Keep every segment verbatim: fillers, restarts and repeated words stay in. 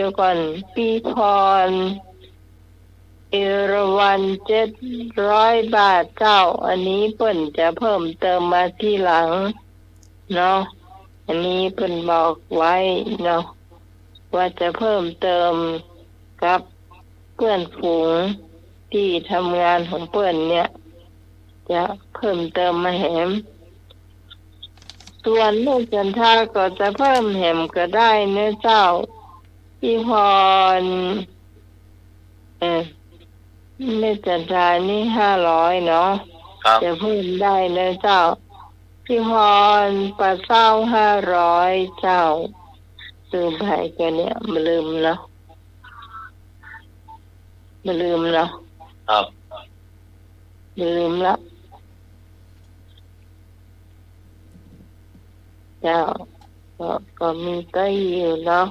ดี๋ยวก่อน ปีพร เอราวัณ เจ็ดร้อยบาทเจ้า อันนี้เปิ้นจะเพิ่มเติมมาทีหลังเนาะ อันนี้เปิ้นบอกไว้เนาะ ว่าจะเพิ่มเติมกับเปื้อนฝูงตี้ทำงานของเปิ้นเนี่ย จะเพิ่มเติมมาแหม ส่วนแม่จันทราก็จะเพิ่มแหมก็ได้เนาะเจ้า พี่พร เออ แม่จันทรานี่ห้าร้อยเนาะ ครับ จะเพิ่มได้เนาะเจ้า พี่พร ปลาเศร้า ห้าร้อยเจ้า ลืมไปก็เนี่ย บ่ลืมเนาะ บ่ลืมเนาะ ครับ บ่ลืมละ เจ้า ก็ ก็มีใต้อยู่เนาะ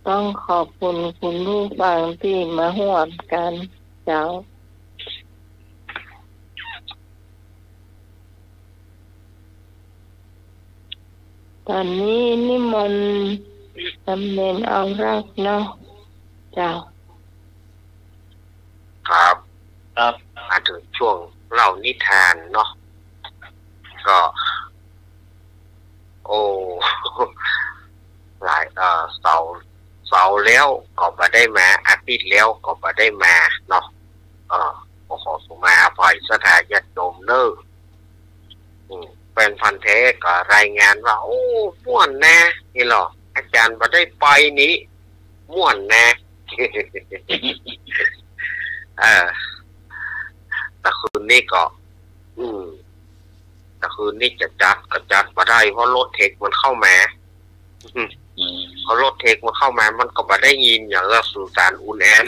ต้องขอบคุณคุณผู้ฟังตี้มาฮ่วมกั๋นเจ้า ต๋อนนี้นิมนต์สามเณรเอารักษ์เนาะ เจ้า ครับ ครับ มาเถิงช่วงเล่านิทานเนาะ ก็ โอ้ หลาย เอ่อ เสาร์ เสาร์แล้วก็บ่ได้มา อาทิตย์แล้วก็บ่ได้มาเนาะ เอ่อ ก็ขอสุมาอภัยศรัทธาญาติโยมเน้อ อืม แฟนพันธุ์แท้ก็รายงานว่า โอ้ ม่วนนะ นี่หรอ อาจ๋ารย์บ่ได้ไปนี่ ม่วนนะ เออ แต่คืนนี้ก็ อืม แต่คืนนี้จะจัดก็จัดบ่ได้ เพราะรถเทคมันเข้ามา อืม เพราะรถเทคมันเข้ามา มันก็บ่ได้ยินอย่างกับสื่อสารอุ่นแอน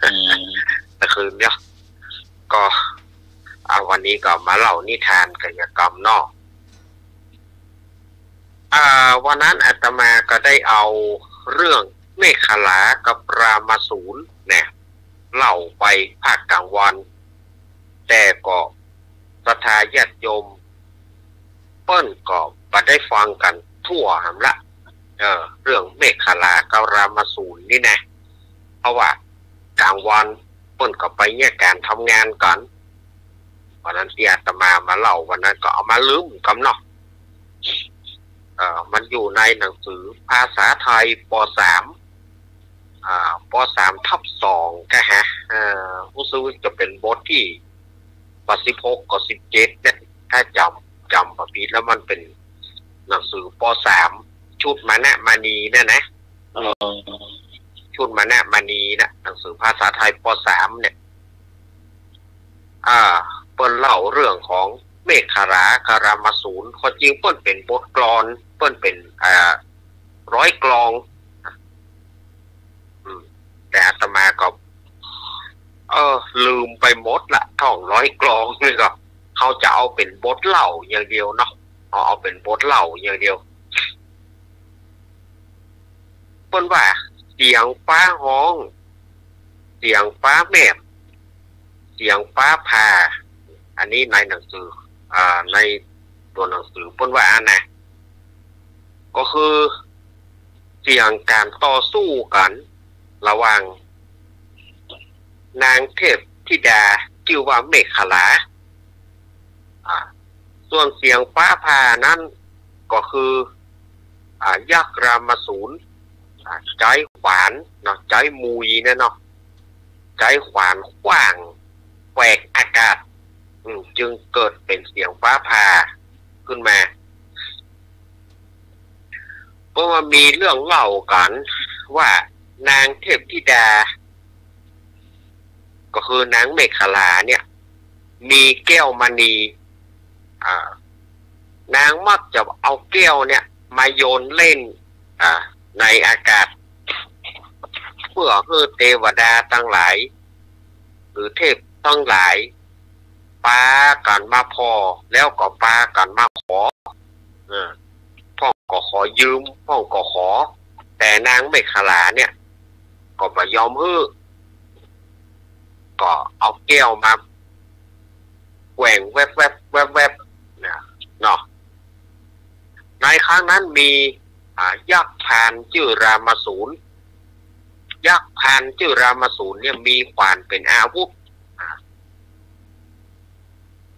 อืม แต่คืนเนี้ย ก็ อ่า วันนี้ก็มาเล่านิทานกัญญกรรมเนาะ อ่า วันนั้นอาตมาก็ได้เอาเรื่องเมขลากับรามาสูรเนี่ย เล่าไปภาคกลางวัน แต่ก็ศรัทธาญาติโยมเปิ้นก็บ่ได้ฟังกั๋นทั่วหั้นละ เออ เรื่องเมขลากับรามาสูรนี่นะ เพราะว่ากลางวันเปิ้นก็ไปเยียะก๋านทำงานกั๋น เพราะนั้นตี้อาตมามาเล่าวันนั้นก็เอามาลืมกำเนาะ เอ่อ มันอยู่ในหนังสือภาษาไทย ป.สาม อ่า ป.สาม ทับ สอง กะฮะ เอ่อ ฮู้สึกว่าจะเป๋นบทตี้ บท สิบหก กับ สิบเจ็ด เนี่ย ถ้าจ๋ำ จ๋ำบ่ผิดแล้วมันเป๋นหนังสือ ป.สาม ชุดมณมณีเนี่ยนะ อ๋อ ชุดมณมณีนะ หนังสือภาษาไทย ป.สาม เนี่ย อ่า เปิ้นเล่าเรื่องของเมขลากับรามาสูร ความจริงเปิ้นเป๋นบทกลอน เปิ้นเป๋น อ่า ร้อยกลอง อืม แต่อาตมาก็ เออ ลืมไปหมดละ ท่องร้อยกลองนี่ก็ เขาจะเอาเป๋นบทเล่าอย่างเดียวเนาะ เอา เอาเป๋นบทเล่าอย่างเดียว เปิ้นว่า เสียงฟ้าฮ้อง เสียงฟ้าแมบ เสียงฟ้าผ่า อันนี้ในหนังสือ อ่า ในตั๋วหนังสือเปิ้นว่านะ ก็คือเสียงก๋านต่อสู้กั๋นระหว่างนางเทพธิดาจื้อว่าเมขลา อ่า ส่วนเสียงฟ้าผ่านั้นก็คือ อ่า ยักษ์รามาสูร อ่า ใจ๊ขวานเนาะ ใจ๊มุยเนี่ยเนาะ ใจ๊ขวานขว้างแหวกอากาศ อืม จึงเกิดเป๋นเสียงฟ้าผ่าขึ้นมา เพราะว่ามีเรื่องเล่ากั๋นว่านางเทพธิดา ก็คือนางเมขลาเนี่ย มีแก้วมณี อ่า นางมักจะเอาแก้วเนี่ยมาโยนเล่น อ่า ในอากาศ เปื้อหื้อเตวดาตังหลาย หรือเทพตังหลาย ปากั๋นมาผ่อ แล้วก็ปากั๋นมาขอ เออ พ่องก็ขอยืม พ่องก็ขอ แต่นางเมขลาเนี่ย ก็บ่ยอมหื้อ ก็เอาแก้วมาแกว่งแวบๆ แวบๆ เนี่ย เนาะ ในครั้งนั้นมี อ่า ยักษ์พรานจื้อรามสูร ยักษ์พรานจื้อรามสูรเนี่ยมีขวานเป๋นอาวุธ อ่า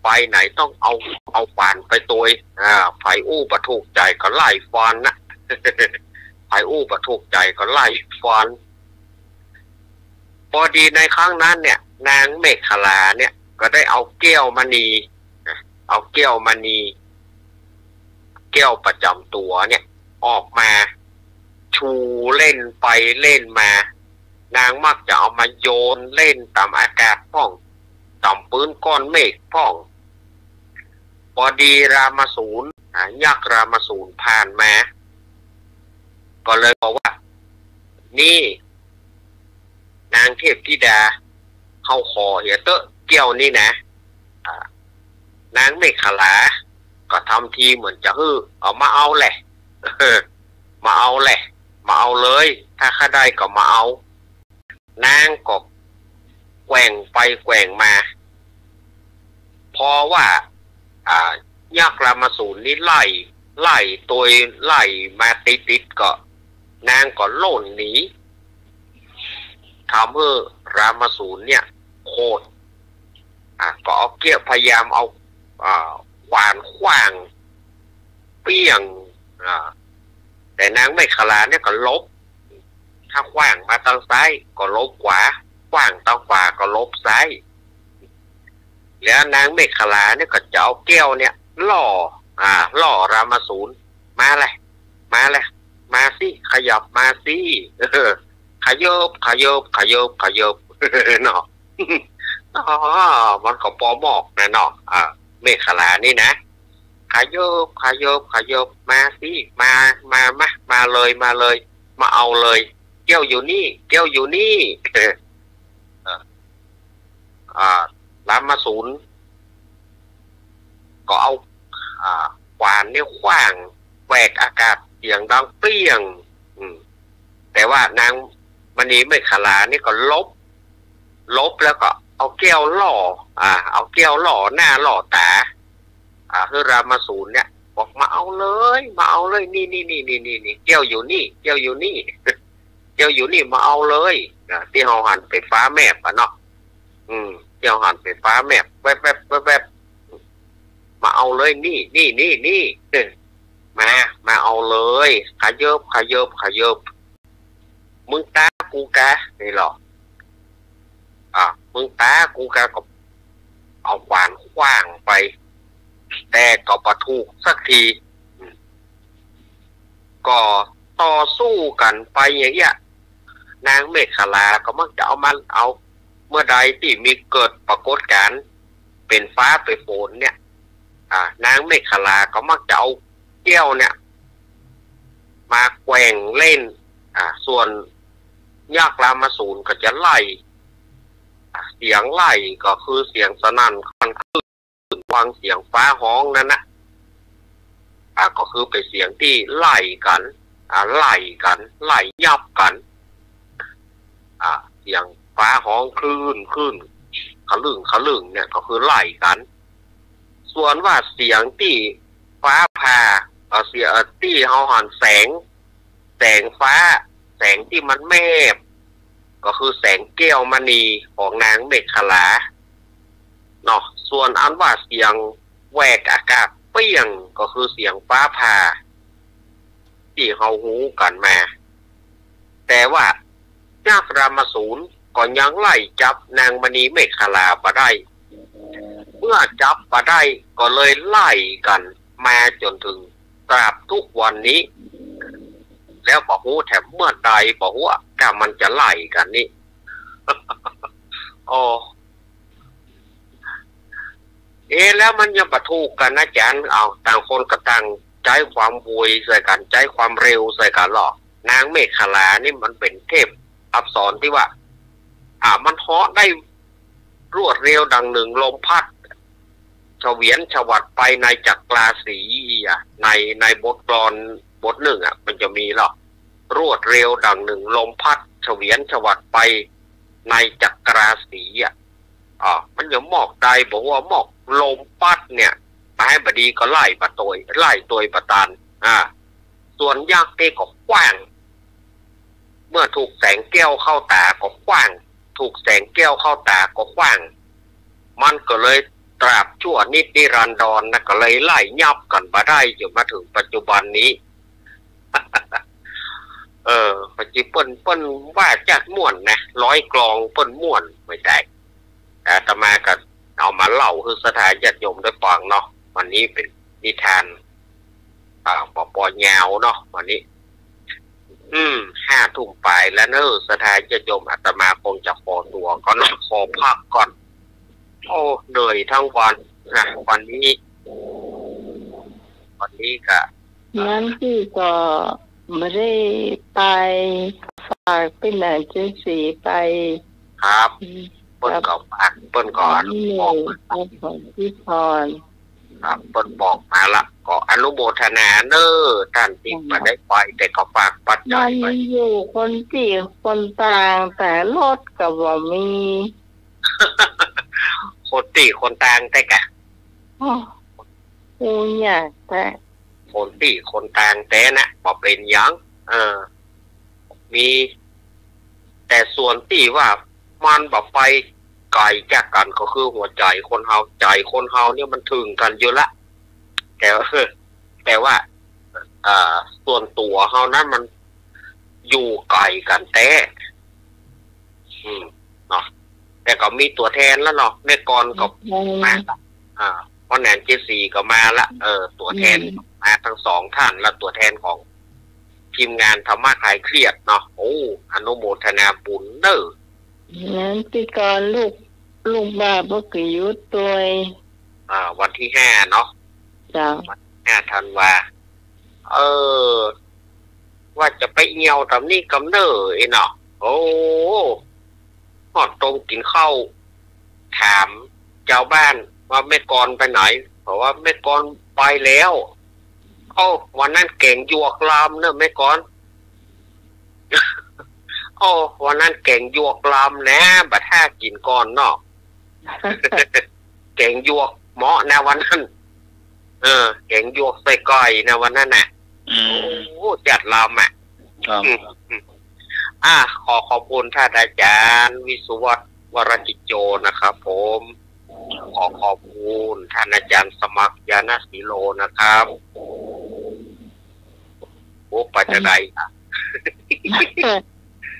ไปไหนต้องเอา เอาขวานไปตวย อ่า ใผอู้บ่ถูกใจ๋ก็ไล่ฟันนะ ใผอู้บ่ถูกใจ๋ก็ไล่ฟัน ปอดีในครั้งนั้นเนี่ย นางเมขลาเนี่ยก็ได้เอาแก้วมณี เอาแก้วมณี แก้วประจ๋ำตั๋วเนี่ยออกมา ชูเล่นไปเล่นมา นางมักจะเอามาโยนเล่นต๋ามอากาศพ่อง ต๋ามปื๊นก้อนเมฆพ่อง ปอดีรามสูร อ่า ยักษ์รามสูรผ่านมา ก็เลยบอกว่า นี่ นางเทพธิดา เฮาขอเหียเต๊อะแก้วนี้นะ อ่า นางเมขลา ก็ทำทีเหมือนจะหื้อ เอามาเอาแหละ มาเอาแหละ มาเอาเลย ถ้าข้าได้ก็มาเอา นางก็แกว่งไปแกว่งมา พอว่า อ่า ยักษ์รามสูรนี่ไล่ ไล่ตวย ไล่มาติดๆ ก็ นางก็ล่นหนี ทำหื้อรามสูรเนี่ยโขด อ่า ก็เอาเกี้ยว พยายามเอา อ่า ขวานขว้างเปี้ยง อ่า แต่นางเมขลาเนี่ยก็หลบ ถ้าขว้างมาตางซ้ายก็หลบขวา ขว้างตางขวาก็หลบซ้าย แล้วนางเมขลาเนี่ยก็จะเอาแก้วเนี่ยล่อ อ่า ล่อรามสูร มาเลย มาเลย มาสิ ขยับมาสิ เออ ขยิบ ขยิบ ขยิบ ขยิบ เนาะ อ๋อ มันก็ปอมอกนะเนาะ อ่า เมขลานี่นะ ขยิบ ขยิบ ขยิบ มาสิ มา มา มา มาเลย มาเลย มาเอาเลย แก้วอยู่นี่ แก้วอยู่นี่ เออ เออ อ่า รามสูร ก็เอา อ่า ขวานเนี่ยขว้างแหวกอากาศเสียงดังเปรี้ยง อืม แต่ว่านางมณีเมขลานี่ก็หลบ หลบแล้วก็เอาแก้วล่อ อ่า เอาแก้วล่อหน้าล่อต๋า อ่า หื้อรามสูรเนี่ย บอก มาเอาเลย มาเอาเลย นี่ นี่ แก้วอยู่นี่ แก้วอยู่นี่ แก้วอยู่นี่ มาเอาเลย อ่า ตี้เฮาหันไปฟ้าแมบอะเนาะ อืม ตี้เฮาหันไปฟ้าแมบ แวบแวบ แวบแวบ มาเอาเลย นี่ นี่ นี่ นี่ เออ มา มาเอาเลย ขยิบ ขยิบ ขยิบ มึงต๋ากูกา นี่หรอ อ่ะ มึงต๋ากูกา ก็เอาขวานขว้างไป แต่ก็บ่ถูกสักที อืม ก็ต่อสู้กั๋นไปอย่างเงี้ย นางเมขลาก็มักจะเอามัน เอา เมื่อใดตี้มีเกิดปรากฏก๋ารณ์เป๋นฟ้าเป๋นฝนเนี่ย อ่า นางเมขลาก็มักจะเอาแก้วเนี่ย มาแกว่งเล่น อ่า ส่วนยักษ์รามสูรก็จะไล่ อ่า เสียงไล่ก็คือเสียงสนั่นควันคลื่น ฟังเสียงฟ้าฮ้องนั้นนะ อ่า ก็คือเป๋นเสียงตี้ไล่กั๋น อ่า ไล่กั๋น ไล่ยับกั๋น อ่า เสียงฟ้าฮ้องคลื่น คลื่น ขะลึ่ง ขะลึ่งเนี่ย ก็คือไล่กั๋น ส่วนว่าเสียงตี้ฟ้าผ่า เอ่อ เสียง เอ่อ ตี้เฮาหันแสง แสงฟ้า แสงตี้มันแมบ ก็คือแสงแก้วมณีของนางเมขลา เนาะ ส่วนอันว่าเสียงแหวกอากาศเปรี้ยง ก็คือเสียงฟ้าผ่า ตี้เฮาฮู้กั๋นมา แต่ว่ายักษ์รามสูรก็ยังไล่จับนางมณีเมขลาบ่ได้ เมื่อจับบ่ได้ก็เลยไล่กั๋นมาจ๋นเถิงตราบทุกวันนี้ แล้วบ่ฮู้แถมเมื่อใด บ่ฮู้ว่าก้ามันจะไล่กั๋นนี่ อ๋อ เอ๊ะ แล้วมันยังบ่ถูกกั๋นนะอาจ๋ารย์ เอา ต่างคนก็ต่างใจ๊ความไวใส่กั๋น ใจ๊ความเร็วใส่กั๋นลอ นางเมขลานี่มันเป๋นเทพอักษรตี้ว่า อ่า มันเหาะได้รวดเร็วดังหนึ่งลมพัด เฉวียนฉวัดไปในจักราศีอะ ใน ในบทกลอนบทนึ่งอะ มันจะมีลอ รวดเร็วดังหนึ่งลมพัด เฉวียนฉวัดไปในจักราศีอะ อ่า มันยังมอกใด บ่ฮู้ว่ามอกลมปั๊ดเนี่ย มาหื้อบ่ดีก็ไล่บ่ตวย ไล่ตวยบ่ตัน อ่า ส่วนยักษ์นี่ก็ขว้าง เมื่อถูกแสงแก้วเข้าตาก็ขว้าง ถูกแสงแก้วเข้าตาก็ขว้าง มันก็เลยตราบชั่วนิจนิรันดรนะ ก็เลยไล่ยับกั๋นบ่ได้จ๋นมาเถิงปัจจุบันนี้ เออ ปัจจุบันเปิ้นว่าจัดม่วนนะ ร้อยกลองเปิ้นม่วน ไม่ได้ อาตมาก็เอามาเล่าหื้อศรัทธาญาติโยมได้ฟังเนาะ วันนี้เป๋นนิทาน อ่า ปอปอยาวเนาะ วันนี้ อืม ห้าทุ่มป๋ายแล้วเนอะ ศรัทธาญาติโยม อาตมาคงจะขอตั๋วก่อนนะ ขอพักก่อน โอ้ เหนื่อยทั้งวันนะ วันนี้ วันนี้ก็ นั้นตี้ก็บ่ได้ไป ฝากเปิ้นอาจารย์ศรีไป ครับ อืม เปิ้นก็ฝาก เปิ้นก็อนุโมทนา ครับ เปิ้นบอกมาละ ก็อนุโมทนาเนอะ ต้านตี้บ่ได้ไป แต่ก็ฝากปัจจัยไป มันอยู่คนตี้คนตาง แต่รถก็บ่มี คนตี้คนตางแต๊กะ โอ้ กูอยากแต่ คนตี้คนตางแต๊นะ บ่เป๋นหยัง เออ มี แต่ส่วนตี้ว่ามันบ่ไปไก๋จากกั๋นก็คือหัวใจ๋คนเฮา ใจ๋คนเฮาเนี่ยมันเถิงกั๋นอยู่ละ แต่ แต่ว่า เอ่อ ส่วนตั๋วเฮานั้นมันอยู่ไก๋กั๋นแต๊ อืม เนาะ แต่ก็มีตั๋วแทนแล้วเนาะ แม่กรก็ อืม มาละ อ่า พ่อแหนมเจดศรีก็มาละ เออ ตั๋วแทน อืม มาทั้งสองต้าน และตั๋วแทนของทีมงานธรรมะคลายเครียดเนาะ โอ้ อนุโมทนาบุญเนอะ นั้นตี้ก่อนลูก ลูกบ่าวเปิ้นก็หยุดตวย อ่า วันตี้ห้าเนาะ เจ้า วันตี้ห้าธันวา เออ ว่าจะไปเอี่ยวต๋ามนี้กำเนิดเนาะ โอ้ ฮอดโต๊ะกิ๋นข้าว ถามจาวบ้านว่าแม่กรไปไหน เขาว่าแม่กรไปแล้ว โอ้ วันนั้นแก๋งหยวกลำเนอะแม่กร โอ้ วันนั้นแก๋งหยวกลำนะ บ่าถ้ากิ๋นก่อนเนาะ แก๋งหยวกเหมาะนะวันนั้น เออ แก๋งหยวกใส่ก้อยนะวันนั้นน่ะ อืม โอ้ จัดลำอะ ครับ อืม อืม อ่ะ ขอขอบคุณท่านอาจารย์วิศวัฒน์ วรกิจโจนะครับผม ขอขอบคุณท่านอาจารย์สมัคร ญาณศิโลนะครับ โอ้ ไปจะได้อะ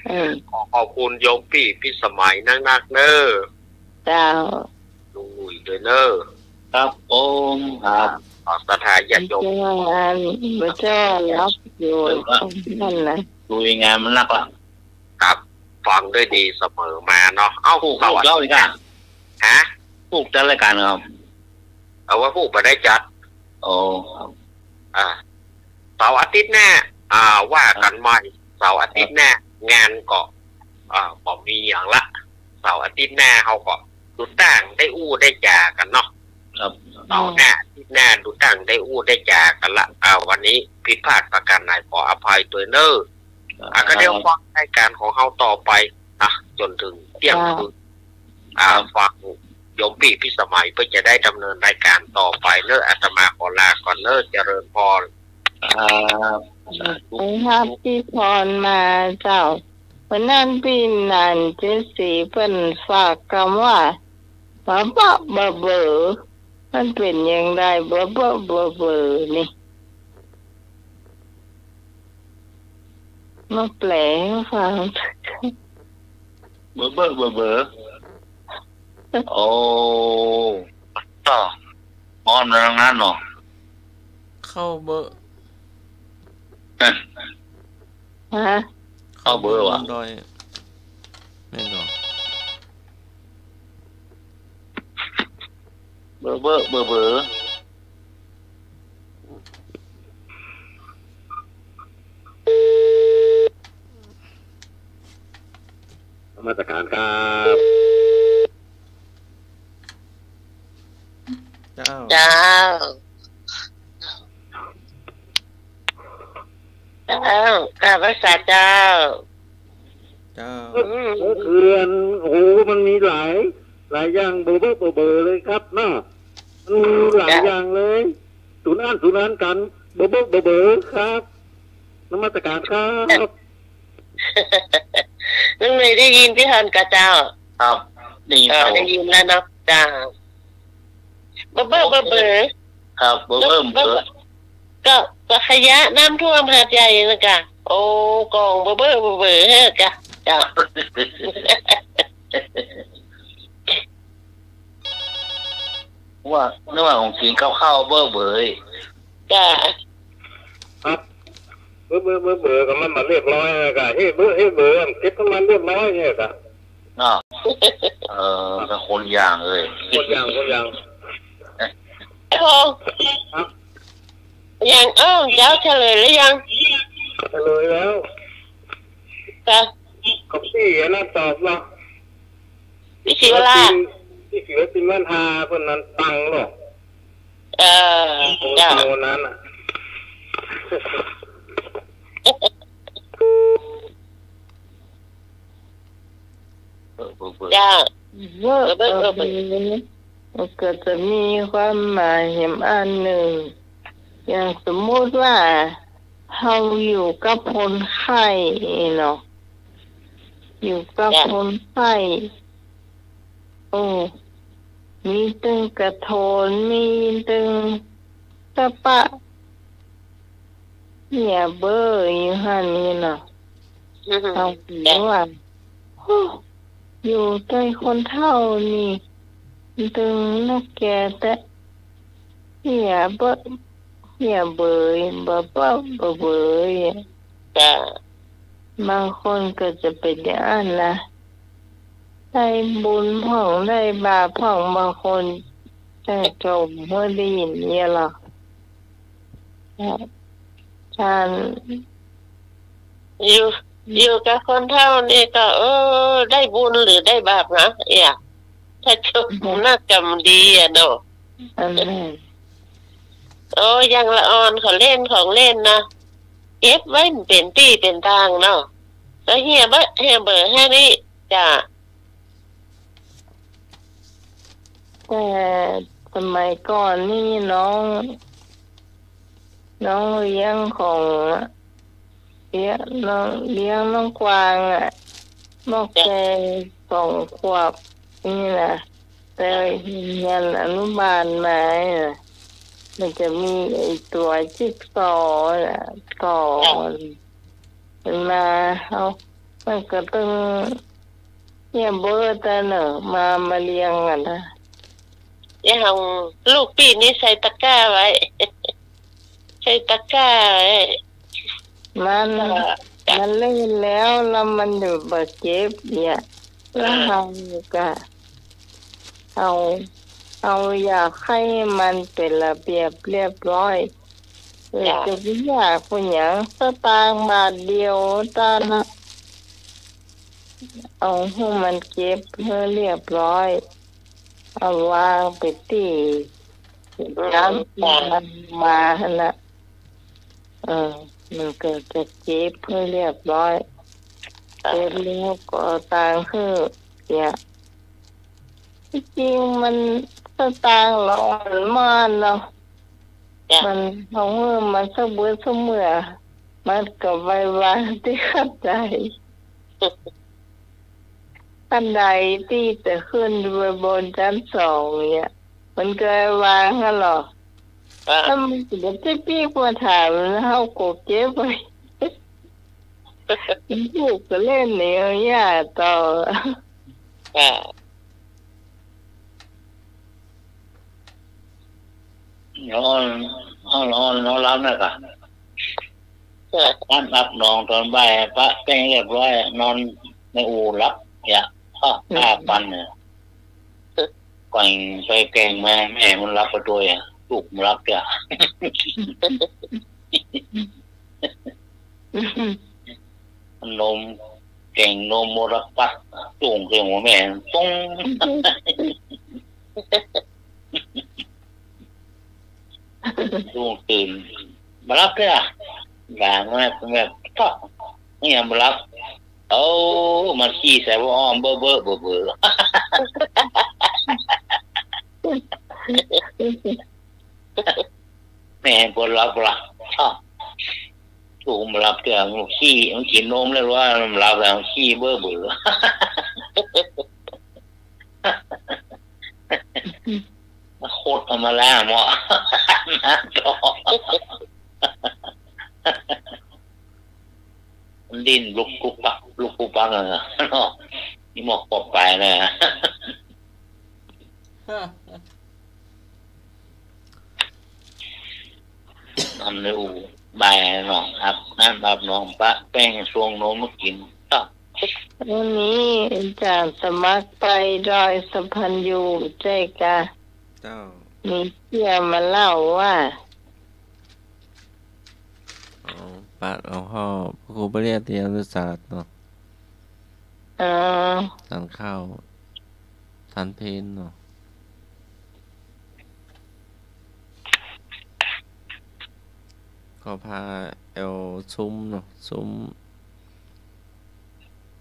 เออ ขอขอบคุณโยมปี้พิสมัยนักๆ เนอะ เจ้า ลุงหนุ่ยด้วยเนอะ ครับผม ครับ ขอศรัทธาญาติโยม เจ้า เจ้ารับอยู่ ครับ นั่นแหละ ลุยงานมันนักละ ครับ ฟังด้วยดีเสมอมาเนาะ เอ้า พูก เสาร์อาทิตย์ พูกเล่าอีกอะ ฮะ พูกจัดรายการครับ เอาว่าพูกบ่ได้จัด อ๋อ ครับ อ่า เสาร์อาทิตย์หน้า อ่า ว่ากั๋นใหม่ ครับ เสาร์อาทิตย์หน้า งานก็ อ่า บ่มีหยังละ เสาร์อาทิตย์หน้าเฮาก็ดูตั้งได้อู้ได้จ๋ากั๋นเนาะ ครับ เสาร์หน้า อาทิตย์หน้าดูตั้งได้อู้ได้จ๋ากั๋นละ อ่า วันนี้ผิดพลาดประการใดขออภัยตวยเนอะ อ่า ก็เดี๋ยวฟังรายการของเฮาต่อไปนะ จ๋นเถิงเตี้ยงคืน อ่า ครับ ฟังโยมปี้พิสมัยเปิ้นจะได้ดำเนินรายการต่อไปเนอะ อาตมาขอลาก่อนเนอะ เจริญพร ครับ สาธุ ครับ ตี้ผ่านมาเจ้า วันนั้นปี้หนานเจดศรีเปิ้นฝากกำว่า บ่าเบ้อบ่าเบอ มันเป๋นอย่างใด บ่าเบ้อบ่าเบอ นี่ มาแปลให้ฟัง เบ้อเบ้อเบ้อเบ้อ โอ้ ต่อ อ้อนมาทางนั้นเนาะ เข้าเบ้อ ฮะ เข้าเบ้อวะ ดอย แม่นก่อ เบ้อเบ้อเบ้อเบ้อ นมัสการครับ เจ้า เจ้า เจ้า กราบนมัสการเจ้า เจ้า อืม เมื่อคืน โอ้โห มันมีหลาย หลายอย่างเบ้อเบ้อเบ้อเบ้อเลยครับเนาะ มันมีหลาย เจ้า อย่างเลย สูนอั้นสูนอั้นกั๋น เบ้อเบ้อเบ้อเบ้อครับ นมัสการครับ ลุงหนุ่ยได้ยินพี่ฮอนก่ะเจ้า ครับ ได้ยิน เออ ครับ ได้ยินแล้วเนาะ เจ้า เบ้อเบ้อเบ้อเบ้อ ครับ เบ้อเบ้อเบ้อ ก็ ก็ขยะน้ำท่วมหาดใหญ่นะกะ โอ้ กองเบ้อเบ้อเบ้อเบ้อเฮ้อกะ เจ้า ว่า นึกว่าของกิ๋นข้าวๆ เบ้อเบ้อ จ้ะ ครับ เบ้อเบ้อเบ้อเบ้อ ก็มันบ่าเรียบร้อยนะกะ เฮ้เบ้อเฮ้เบ้อ เก็บของมันเรียบร้อยเนี่ยกะ อ้าว เออ ก็คนอย่างเลย คนอย่าง คนอย่าง ครับ ยัง เอ้า เจ้าเฉลยแล้วยัง เฉลยแล้ว จ้ะ ก็ปี้อันนั้นตอบเนาะ พี่ศิวรา พี่ศิวรา ศิลปินบ้านฮาเปิ้นนั้นตังเนาะ เออ โอ้ จ้ะ โอ้ นั้นน่ะ เบ้อเบ้อเบ้อ จ้ะ เบ้อเบ้อเบ้อ เออ ก็จะมีความหมายแหมอันนึ่ง อย่างสมมุติว่า เฮาอยู่กับคนไข้เนาะ อยู่กับ จ้ะ คนไข้ โอ้ มีตึงกระโถน มีตึงสะปะ เหียเบ้ออยู่หั้นนี่เนาะ อือหือ เฮา จ้ะ ว่า โอ้ อยู่ใต้คนเฒ่านี่ ตึงนักแก่แต๊ เหียเบ้อ เหียเบ้อ บ่าบ่าบ่าเบ้อ จ้ะ บางคนก็จะเป๋นอย่างนั้นนะ ได้บุญพ่อง ได้บาปพ่อง บางคน แต่ก็บ่ได้ยินเนี่ยหรอก ท่าน อยู่ อยู่กับคนเฒ่านี่ก็ เออ ได้บุญหรือได้บาปนะ เอี่ย ถ้าจมนักกรรมดีอะเนาะ อันนั้น โอ้ อย่างละอ่อนเขาเล่นของเล่นนะ เก็บไว้มันเป๋นตี้เป๋นตางเนาะ ก็เหียเบ้อ เหียเบ้อแค่นี้ จ้ะ แต่สมัยก่อนนี่น้อง น้องเลี้ยงของ เลี้ยงน้อง เลี้ยงน้องกวางอะ บอก จ้ะ แต่สองขวบนี่นะ แต่เฮียนอนุบาลมาอะ มันจะมีไอ้ตั๋วจิ๊กซอว์อะ ต่อ จ้ะ มันมา เฮา มันก็ตึง เหียเบ้อแต๊เนาะ มา มาเรียงอะนะ เหีย ของลูกปี้นี่ใส่ตะกร้าไว้ ใส่ตะกร้าไว้ มัน เออ จ้ะ มันเล่นแล้ว แล้วมันอยู่บ่เก็บเนี่ย แล้ว เออ เฮาก็ เฮา เฮาอยากหื้อมันเป๋นระเบียบเรียบร้อย เออ จ้ะ จะไปอยากไปหยัง สตางค์บาทเดียวเต้านั้น เอาหื้อมันเก็บหื้อเรียบร้อย เอาวางไปตี้ อืม ต๋ามตี้ จ้ะ มันมาหั้นน่ะ เออ มันก็จะเก็บหื้อเรียบร้อย จ้ะ เก็บแล้วก็เอาตางค์หื้อ เนี่ย ตี้จริงมันสตางค์ละอ่อนมากเนาะ จ้ะ มัน เฮาหื้อมันสักเบิดสักเมื่อ มันก็ไปวางตี้ขั้นใด ขั้นใดตี้จะขึ้นไปบนชั้นสองเนี่ย มันก็วางหั้นเนาะ อ่า แล้วมันก็จะปิ๊กมาถาม เฮาก็เก็บไว้ ลูกก็เล่นเนี่ย ย่าต่อ อ่า นอน นอน นอน นอนหลับนะกะ อ่า อันอาบน้ำต๋อนบ่าย ปะแป้งเรียบร้อย นอนในอู่หลับ เนี่ย อ้าว อืม ผ้าปั่นเนี่ย แกว่งไปแกว่งมา แม่มันหลับไปตวยอะ ลูกมันหลับเนี่ย นม แกว่งนมหมดละ ปัดโจ่งใส่หัวแม่ ป้ง ลูกตื่น บ่หลับเนี่ย ด่าแม่ แม่ เนี่ยบ่หลับ โอ้ มันขี้ใส่ผ้าอ้อม เบ้อเบ้อเบ้อเบ้อ แม่บ่หลับละ อ้าว ลูกมันหลับเตื้อ มันขี้ มันกิ๋นนมแล้วว่ามันหลับแล้ว มันขี้เบ้อเบ้อ โคตรเอามาล้างหม้อ น้ำต่อ มันดิ้นลุกปุ๊กปัก ลุกปุ๊กปักอะเนาะ นี่หม้อขวบไปนะ ทำในอู่บ่ายหน่อ อาบน้ำอาบหนอง ปะแป้ง ส่งนมมากิ๋น ครับ วันนี้จะสมัครไปดอยสะพานยูใจ้กะ เจ้า มีเตื้อมาเล่าว่า อ๋อ ปะหลวงพ่อพระครูปริยัติยานุศาสตร์เนาะ อ๋อ ฉันข้าว ฉันเพลเนาะ ก็พาแอวสุมเนาะ สุม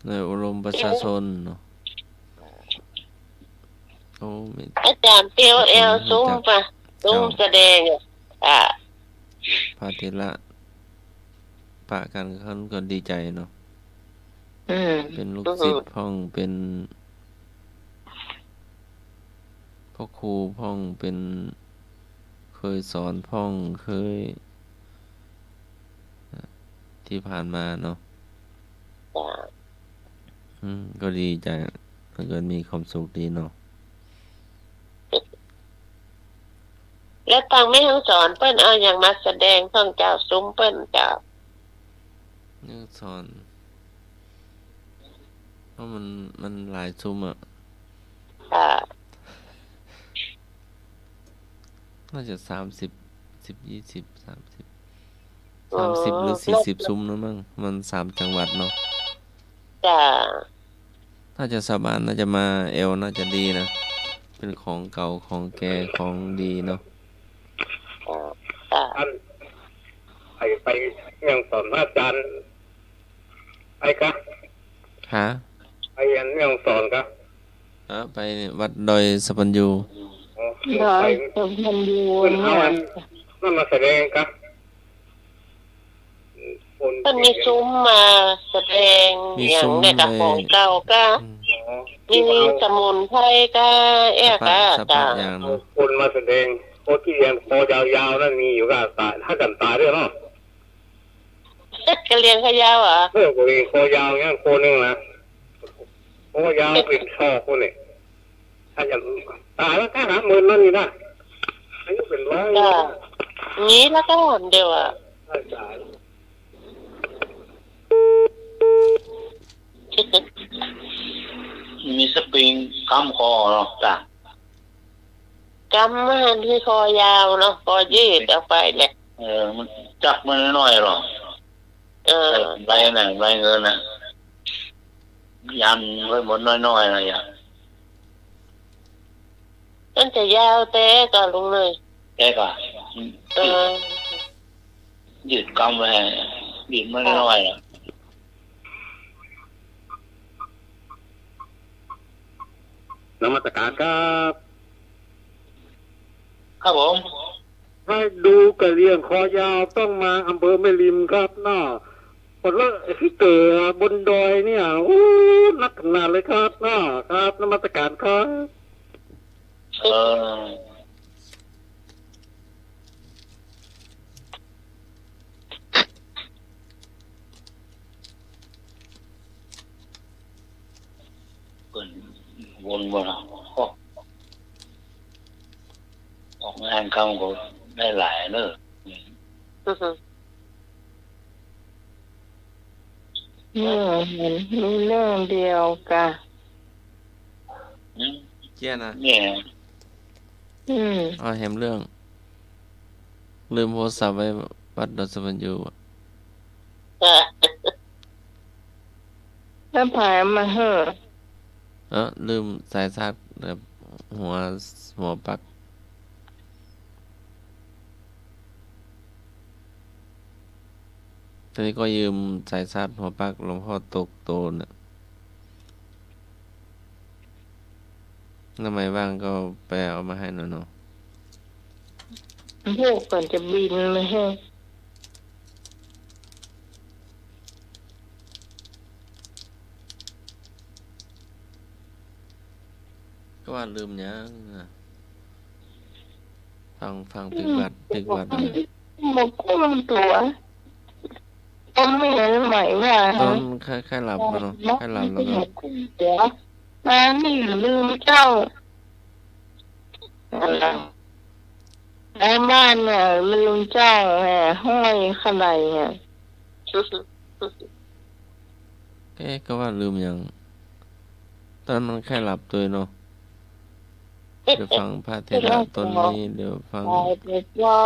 หน่วยอบรมประชาชนเนาะ โอ้ มี อาจ๋ารย์เตียวแอวสุมปะ เจ้า สุมแสดงอะ อ่ะ พระเถระ ปะกั๋น เขาก็ดีใจ๋เนาะ อืม เป็นลูกศิษย์พ่อง เป็นพ่อครูพ่อง เป็น เคยสอนพ่อง เคย ที่ผ่านมาเนาะ จ้ะ อืม ก็ดีใจ๋ มันก็มีความสุขดีเนาะ แล้วตางแม่ฮ่องสอนเปิ้นเอาหยังมาแสดงพ่องเจ้า สุมเปิ้นเจ้า แม่ฮ่องสอน เพราะมัน มันหลายสุมอะ ค่ะ น่าจะสามสิบ สิบ ยี่สิบ สามสิบ อ๋อ สามสิบหรือสี่สิบสุมนะมั้ง มันสามจังหวัดเนาะ จ้ะ ถ้าจะชาวบ้านน่าจะมาแอวน่าจะดีนะ เป็นของเก่าของแก่ของดีเนาะ อ่า อ่า อัน ไป ไปแม่ฮ่องสอนพระอาจ๋ารย์ ไปกะ ฮะ ไปอันแม่ฮ่องสอนกะ ฮะ ไปวัดดอยสะพานยู อ๋อ ดอยสะพานยู เปิ้นเอาอันนั้นมาแสดงกะ เปิ้นมีสุมมาแสดง มีสุม อย่างเนี่ยกะ ไอ้ ของเก่ากะ อืม อ๋อ มีสมุนไพรกะ แอะกะ สะพะ สะพะ จ้ะ อย่างเนาะ คนมาแสดง คนตี้เลี้ยงคอยาวๆ นั้นมีอยู่กะ ต๋าย ถ้ากั๋นต๋ายด้วยเนาะ กะเหลี่ยงคอยาวเหรอ เออ กะเหลี่ยงคอยาวเนี่ย คนนึ่งนะ คอยาวเป๋นศอกคนเนี่ย ถ้าจะต๋ายแล้วกะห้าหมื่นนั่นนี่นะ อายุเป๋นร้อย จ้ะ มีแล้วกะเดียวอะ ใช่ ต๋าย มีสปริงกำคอเนาะ จ้ะ กำมันหื้อคอยาวเนาะ คอยืดออกไปแหละ เออ มันจับมันน้อยๆ หรอ เออ ใบน่ะ ใบเงินน่ะ ยันไว้หมดน้อยๆ นะ อย่า มันจะยาวแต่กะลุงเนย แต่กะ เออ ยืดกำไว้ ยืดมันน้อยๆ อะ นมัสการครับ ครับผม ถ้าดูกะเหลี่ยงคอยาวต้องมาอำเภอแม่ริมครับเนาะ เพราะว่าไอ้ตี้เกิดบนดอยเนี่ย โอ้ นักขนาดเลยครับเนาะ ครับ นมัสการครับ เออ เปิ้นวนบ่ล่ะ ออกงานเขาก็ได้หลายเนอะ อือฮึ เออ เห็นรู้เรื่องเดียวกะ อืม เจ้านะ เนี่ย อืม อ๋อ แหมเรื่อง ลืมโทรศัพท์ไว้วัดดอยสะพานยูอะ แล้วใผเอามาหื้อ เออ ลืมสายชาร์จกับหัว หัวปลั๊ก ทีนี้ก็ยืมสายชาร์จหัวปลั๊กหลวงพ่อตกโตนน่ะ ถ้าไม่ว่างก็ไปเอามาให้หน่อยเนาะ พวกก่อนจะบินมาให้ ว่าลืมหยังอะ ฟัง ฟังปิ๊กบัตร ปิ๊กบัตรนะ บ่ฮู้ตั๋ว บ่มีหมายว่า ต๋อนใค่ ใค่หลับบ่เนาะ ใค่หลับแล้วก็ บ่ฮู้ตั๋ว มานี่ลืมเจ้า ในบ้านเนี่ยลืมเจ้าแหม ห้อยเข่าใดเนี่ย เอ๊ะ ก็ว่าลืมหยัง ต๋อนนั้นใค่หลับตวยเนาะ เดี๋ยวฟังพระเถระต๋นนี้ เดี๋ยวฟัง ไปเดี๋ยวรอ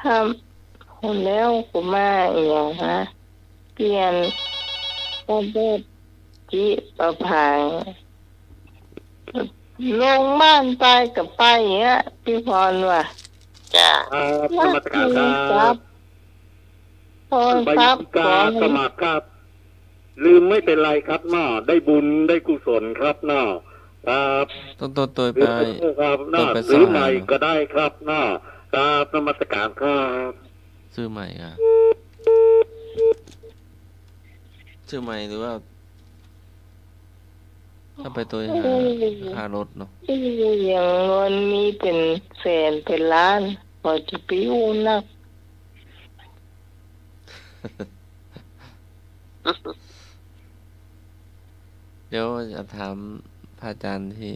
ถ้าคนแล้วกูมาอีหยังฮะ เปลี่ยน ก็แบบ จิประภา ลงบ้านไปก็ไปอะ ปี้พรว่า จ้ะ ครับ นมัสการครับ โทรศัพท์ โทรศัพท์ ใบกา ของ สมัครครับ ลืมไม่เป็นไรครับเนาะ ได้บุญได้กุศลครับเนาะ ครับ ต้อง ต้อง ต้องไป ลืมไม่เป็นไรครับเนาะ ต้องไป ซื้อใหม่ สหาเนาะ ก็ได้ครับเนาะ ครับ นมัสการครับ ซื้อใหม่อะ ซื้อใหม่หรือว่า ถ้าไปตวยหา เออ ค่ารถเนาะ เออ อย่างเงินมีเป๋นแสนเป๋นล้าน ข้อยจะไปอู้นัก เดี๋ยวจะถามพระอาจารย์ตี้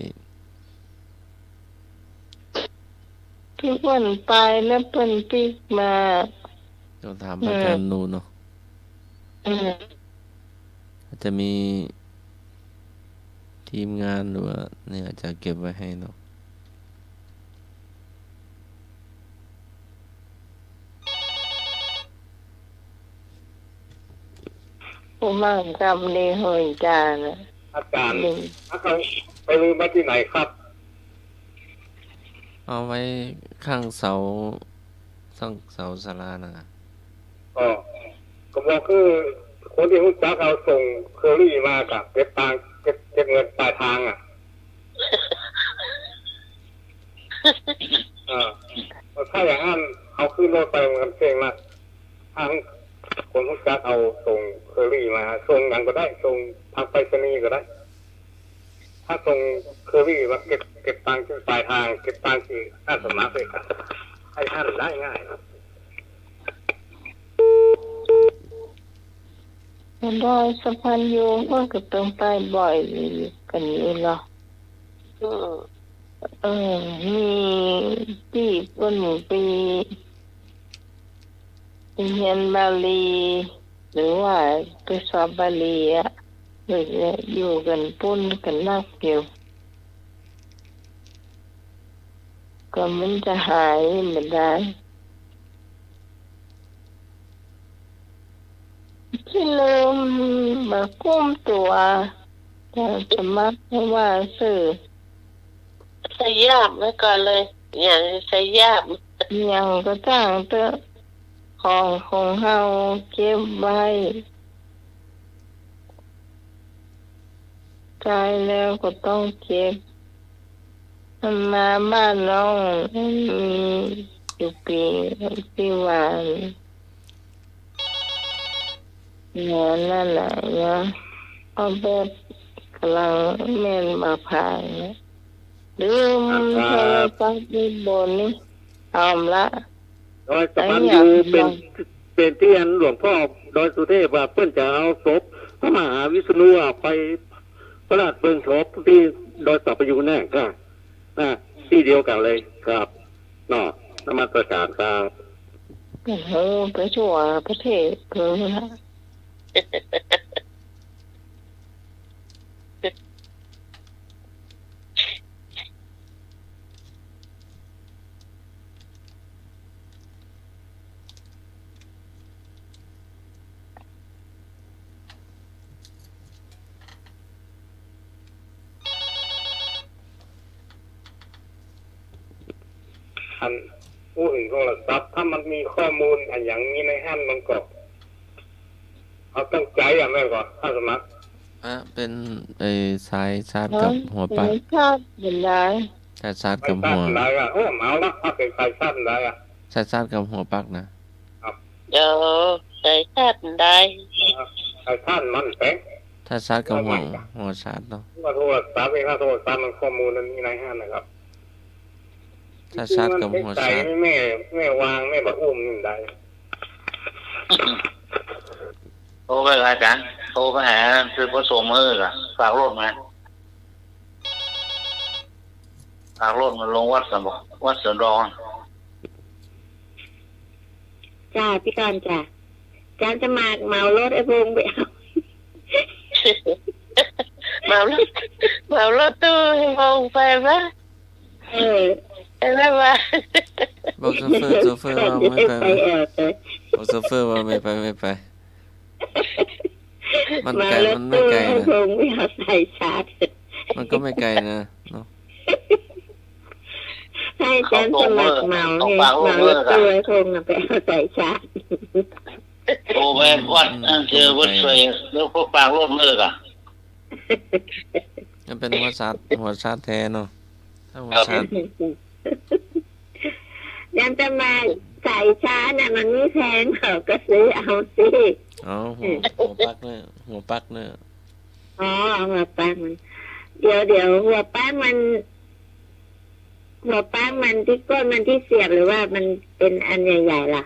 ตี้เปิ้นไปแล้วเปิ้นปิ๊กมา ต้องถามพระอาจารย์ อืม นูเนาะ อืม อาจจะมีทีมงานหรือว่าเนี่ย อาจจะเก็บไว้ให้เนาะ ผู้มั่งคั่งดีเฮยจานะ อาจารย์ อืม ถ้าเขาไปลืมไว้ตี้ไหนครับ เอาไว้ข้างเสา ข้างเสาศาลานะ ก็ ก็บอกคือคนตี้ฮู้จักเอาส่งเคอรี่มาก็เก็บตังค์ เก็บ เก็บเงินปลายทางอะ เออ ถ้าอย่างนั้นเอาขึ้นรถไปมันเซ็งละ ถ้าคนฮู้จักเอาส่งเคอรี่มา ส่งหยังก็ได้ ส่งทางไปรษณีย์ก็ได้ ถ้าส่งเคอรี่มาเก็บ เก็บตังค์ตี้ปลายทาง เก็บตังค์ตี้อาสาสมัครเลยครับ ใค่หั้นได้ง่ายครับ ดอยสะพานยูงก็ต้องไปบ่อยกั๋นอยู่เนาะ อืม เออ มีตี้เปิ้นไป ไปเฮียนบาลี หรือว่าไปสอบบาลีอะ เออ อยู่กั๋นปุ้นกั๋นนักอยู่ ก็มันจะหายบ่ดาย ตี้ลืมบ่กุ้มตั๋ว จะสมัครว่าซื่อ สยามไว้ก่อนเลย อย่างสยาม อย่างก็จ้างเต๊อะ ของของเฮาเก็บไว้ ต๋ายแล้วก็ต้องเก็บ มันมาบ้านน้อง มีอยู่ปี๋ตี้ว่า งานนั่นแหละเนาะ เอาแบบก๋ำลังแม่นบ่ผ่านนะ ลืม อ่า ครับ โทรศัพท์ไว้บนนี่ เอาละ ดอยสะพานยูงเป๋น เป๋นตี้อันหลวงพ่อดอยสุเทพว่าเปิ้นจะเอาศพพระมหาวิษณุอะไปประหลาดเบิ่งศพตี้ดอยสะพานยูงแน่ครับ นะ ตี้เดียวกั๋นเลยครับ เนาะ นมัสการครับ โอ้โห ไปทั่วประเทศเลยนะ อัน อู้เถิงโทรศัพท์ ถ้ามันมีข้อมูลอะหยังมีในหั้นมันก็ เอาตั้งใจ๋อะ แม่นก่อ อาสาสมัคร อ่ะ เป๋น เอ่อ สายชาร์จกับหัวปลั๊ก สายชาร์จเป๋นใด สายชาร์จกับหัว สายชาร์จเป๋นใดอะ โอ้ เอาละ ถ้าเป๋นสายชาร์จเป๋นใดอะ สายชาร์จกับหัวปลั๊กนะ ครับ เดี๋ยว สายชาร์จเป๋นใด เออ สายชาร์จมันเป๋น ถ้าชาร์จกับหัว หัวชาร์จเนาะ ก็โทรศัพท์เอง ถ้าโทรศัพท์มันข้อมูลมันมีในหั้นนะครับ ถ้าชาร์จกับหัวชาร์จ แม่ แม่วาง แม่บ่อุ้มนี่ได้ โทรไปหาอาจารย์ โทรไปหา คือประสงค์มือก่ะ ฝากรถมา ฝากรถมาลงวัดสันบอก วัดสวนดอก จ้า พี่กรณ์จ้า อาจารย์สมัครเหมารถไอ้พงษ์ไปเอา เหมารถ เหมารถตู้ไอ้พงษ์ไปปะ เออ ไอ้แม่ว่า บอกโชเฟอร์ โชเฟอร์ว่าไม่ไป ไปแอบไป บอกโชเฟอร์ว่าไม่ไป ไม่ไป มันไกล เหมารถ มันไม่ไกลนะ ตู้ไอ้พงษ์ไปเอาสายชาร์จ มันก็ไม่ไกลนะ เนาะ ให้อาจารย์สมัครเหมาไง เหมารถตู้ไอ้พงษ์น่ะไปเอาสายชาร์จ โอ้ ไปวัด อืม นั่นเจอวัดช่วย แล้วก็ฝากรถมือก่ะ มันเป็นหัวชาร์จ หัวชาร์จแท้เนาะ ถ้าหัวชาร์จ ครับ อาจารย์สมัครสายชาร์จน่ะ มันไม่แพง เขาก็ซื้อเอาสิ อ๋อ หัว หัวปลั๊กเนี่ย หัวปลั๊กเนี่ย อ๋อ หัวปลั๊กมัน เดี๋ยว เดี๋ยว หัวปลั๊กมัน หัวปลั๊กมันที่ก้นมันที่เสียบ หรือว่ามันเป็นอันใหญ่ๆ ล่ะ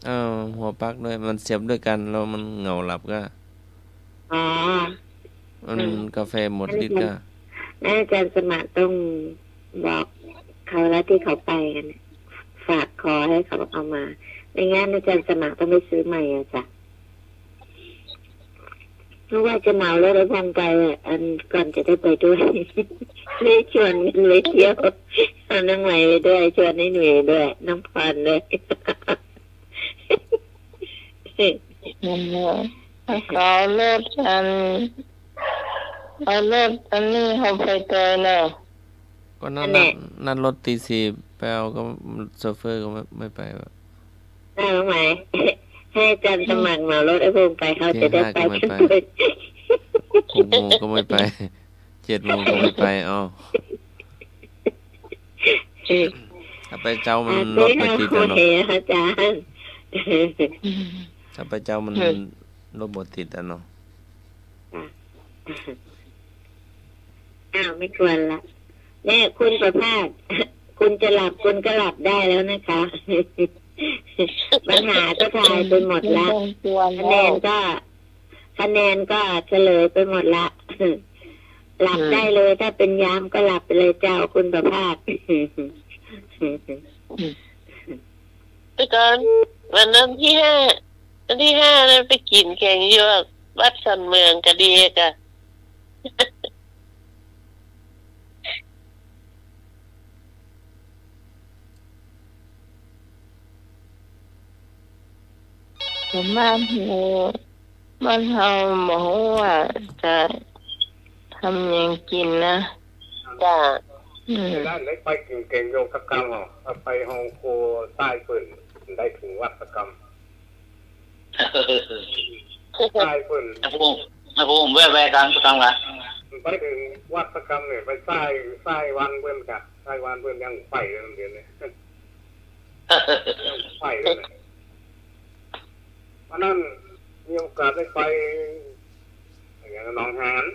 เออ หัวปลั๊กด้วย มันเสียบด้วยกัน แล้วมันเหงาหลับก็ อ๋อ มัน อืม กาแฟหมดฤทธิ์ก็ นั่นอาจารย์สมัครต้องบอกเขาแล้วที่เขาไปกันน่ะ ฝากขอให้เขาเอามา ไม่งั้นอาจารย์สมัครต้องไปซื้อใหม่อะจ้ะ เพราะว่าจะเหมารถไอ้พงษ์ไปอะ อันก่อนจะได้ไปด้วย ได้ชวนกันไปเที่ยว เอาน้องใหม่ไปด้วย ชวนไอ้หนุ่ยไปด้วย น้องพรด้วย นั่นแหละ ขอรถอัน เอารถอันนี้เขาไปเตยเนาะ ก็นัด นั่นแหละ นัด นัดรถตีสี่ไปเอา ก็โชเฟอร์ก็ไม่ ไม่ไปวะ เอาใหม่ ให้อาจารย์สมัครเหมารถไอ้พงษ์ไป เขาจะได้ไปกันด้วย ตีห้าก็ไม่ไป หกโมงก็ไม่ไป เจ็ดโมงก็ไม่ไป เอา ถ้าไปเจ๊ามัน อ่ะ รถบ่ติดอะเนาะ โอเค อาจารย์ ถ้าไปเจ๊ามัน อืม รถบ่ติดอะเนาะ อ่ะ อ้าว ไม่ควรละ เนี่ย คุณประภาส คุณจะหลับ คุณก็หลับได้แล้วนะคะ ปัญหาก็ทายไปหมดละ ไม่ต้องกลัวแล้ว คะแนนก็ คะแนนก็เฉลยไปหมดละ หลับ อืม ได้เลย ถ้าเป็นยามก็หลับไปเลยเจ้า คุณประภาส แต่ก่อนวันนั้นที่ห้า วันที่ห้านั้นไปกิ๋นแก๋งหยวก วัดสันเมืองกะดีก่ะ ผมว่าหมู่บ้านเฮาบ่ฮู้ว่าจะทำหยังกิ๋นนะ จ้ะ อืม ได้ ได้ไปกิ๋นแก๋งหยวกสักกำเหรอ ถ้าไปห้องครัวใต้เปิ้น ได้เถิงวัดสักกำ ใต้เปิ้น ให้ผม ให้ผมแวะ แวะกลาง กลางละ ไปเถิงวัดสักกำเนี่ย ไปใต้ ใต้วันเปิ้นก่ะ ใต้วันเปิ้นยังไปเลยเดี๋ยวนี้ ยังไปเลยเนี่ย วันนั้นมีโอกาสได้ไป อย่างหนองหาน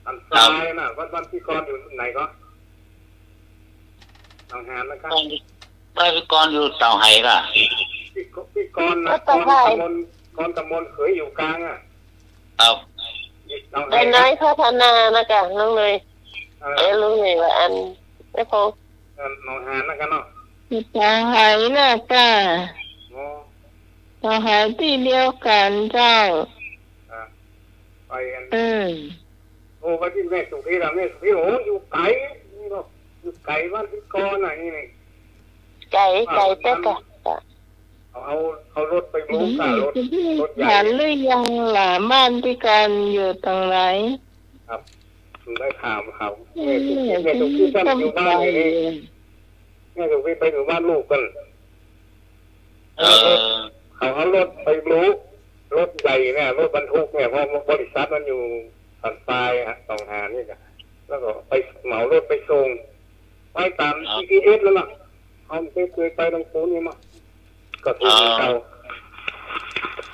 อันทรายน่ะ ครับ วัด วัดพี่กรณ์อยู่ไหนก็ หนองหานนะครับ บ้านพี่กรณ์อยู่เต่าไหก่ะ พี่ก- พี่กรณ์น่ะ วัดเต่าไห กรณ์กมล กรณ์กมลเขยอยู่กลางอ่ะ ครับ หนองหาน ไปน้อยพัฒนานะจ๊ะ น้องเนย เออ เอ้ย ลุงเนยว่าอัน ไม่พอ เออ หนองหานนะจ๊ะเนาะ เต่าไหน่ะจ๊ะ อ๋อ เต่าไหตี้เดียวกั๋นเจ้า อ่ะ ไปอัน อืม โอ้ ไปตี้แม่สุพินละ แม่สุพิน โอ้ อยู่ไก๋นี่เนาะ อยู่ไก๋บ้านพี่กรณ์น่ะ นี่ นี่ ไก๋ ไก๋เต๊อะ เอา เอา เอารถไปบลู๊ก่ะ รถ รถใหญ่ หันหรือยังล่ะ บ้านพี่กรณ์อยู่ตรงไหน ครับ ผมได้ถามเขา แม่สุพิน แม่สุพินท่านอยู่บ้านไหนนี่ แม่สุพินไปอยู่บ้านลูกก่อน เออ เขาเอารถไปบลู๊ รถใหญ่เนี่ย รถบรรทุกเนี่ย เพราะบริษัทมันอยู่สันทรายฮะ หนองหานนี่จ้ะ แล้วก็ไปเหมารถไปส่ง ไปต๋าม ครับ จีพีเอส นั่นน่ะ เขาไม่เคยไปตรงปูนนี่มา ก็ถูก อ๋อ เขา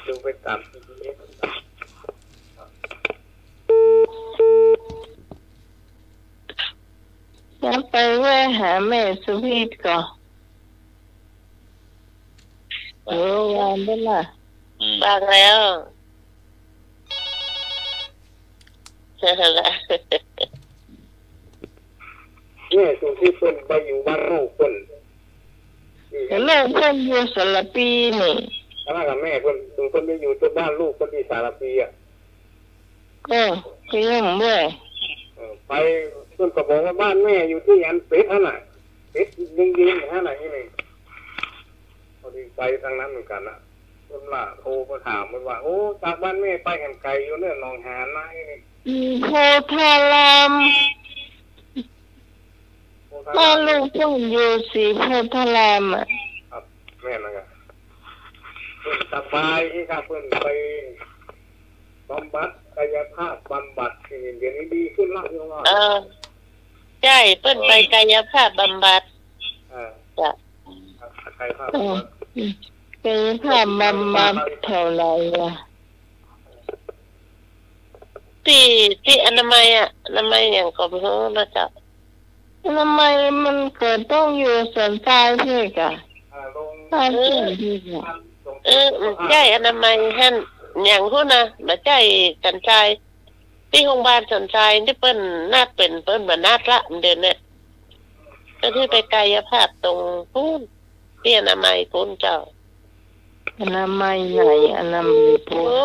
ดูไปต๋าม จีพีเอส นั่นน่ะ ไปแวะหาแม่สุพิษก่อ เออ ว่าเปิ้นล่ะ อืม ฟังแล้ว แม่สุพิษเปิ้นไปอยู่บ้านลูกเปิ้น ลูกเปิ้นอยู่สารภีนี่ อันนั้นก็แม่เปิ้น เปิ้นไปอยู่ที่บ้านลูกเปิ้นที่สารภีอะ เออ ไปเยี่ยมด้วย เออ ไป เปิ้นก็บอกว่าบ้านแม่อยู่ที่อันเป๋นหั้นน่ะ เป๋นยิงๆ หั้นน่ะ นี่นี่ พอดีไปตางนั้นเหมือนกั๋นนะ เปิ้นว่าโทรไปถามเปิ้นว่า โอ้ จากบ้านแม่ไปหั้นไก๋อยู่เน่อ หนองหานนะ นี่นี่ ศรีโพธาราม ศรีโพธาราม บ้านลูกเปิ้นอยู่ศรีโพธารามอะ ครับ แม่นแล้วก็ เปิ้นสบายดีครับ เปิ้นไปบำบัด กายภาพบำบัด นี่ เดี๋ยวนี้ดีขึ้นละ เออ ใจ้ เปิ้นไปกายภาพบำบัด เออ จ้ะ ครับ กายภาพบำบัด อืม กายภาพบำบัดแถวไหนอะ ตี้ ตี้อนามัยอะ อนามัยหยังก็บ่ฮู้นะเจ้า อนามัยมันก็ต้องอยู่สันทรายเพ่นก่ะ อ่า โรง บ้านเพ่นเพ่นก่ะ เออ ใจ้ อนามัยหั้น หยังฮู้นะ บ่ใจ้สันทราย ตี้โฮงบาลสันทรายตี้เปิ้นนัดเป๋น เปิ้นบ่นัดละ เดี๋ยวนี้ ก็คือไปกายภาพตรงปู๊น ตี้อนามัยปู๊นเจ้า อนามัยไหน อนามัยปู๊น โอ้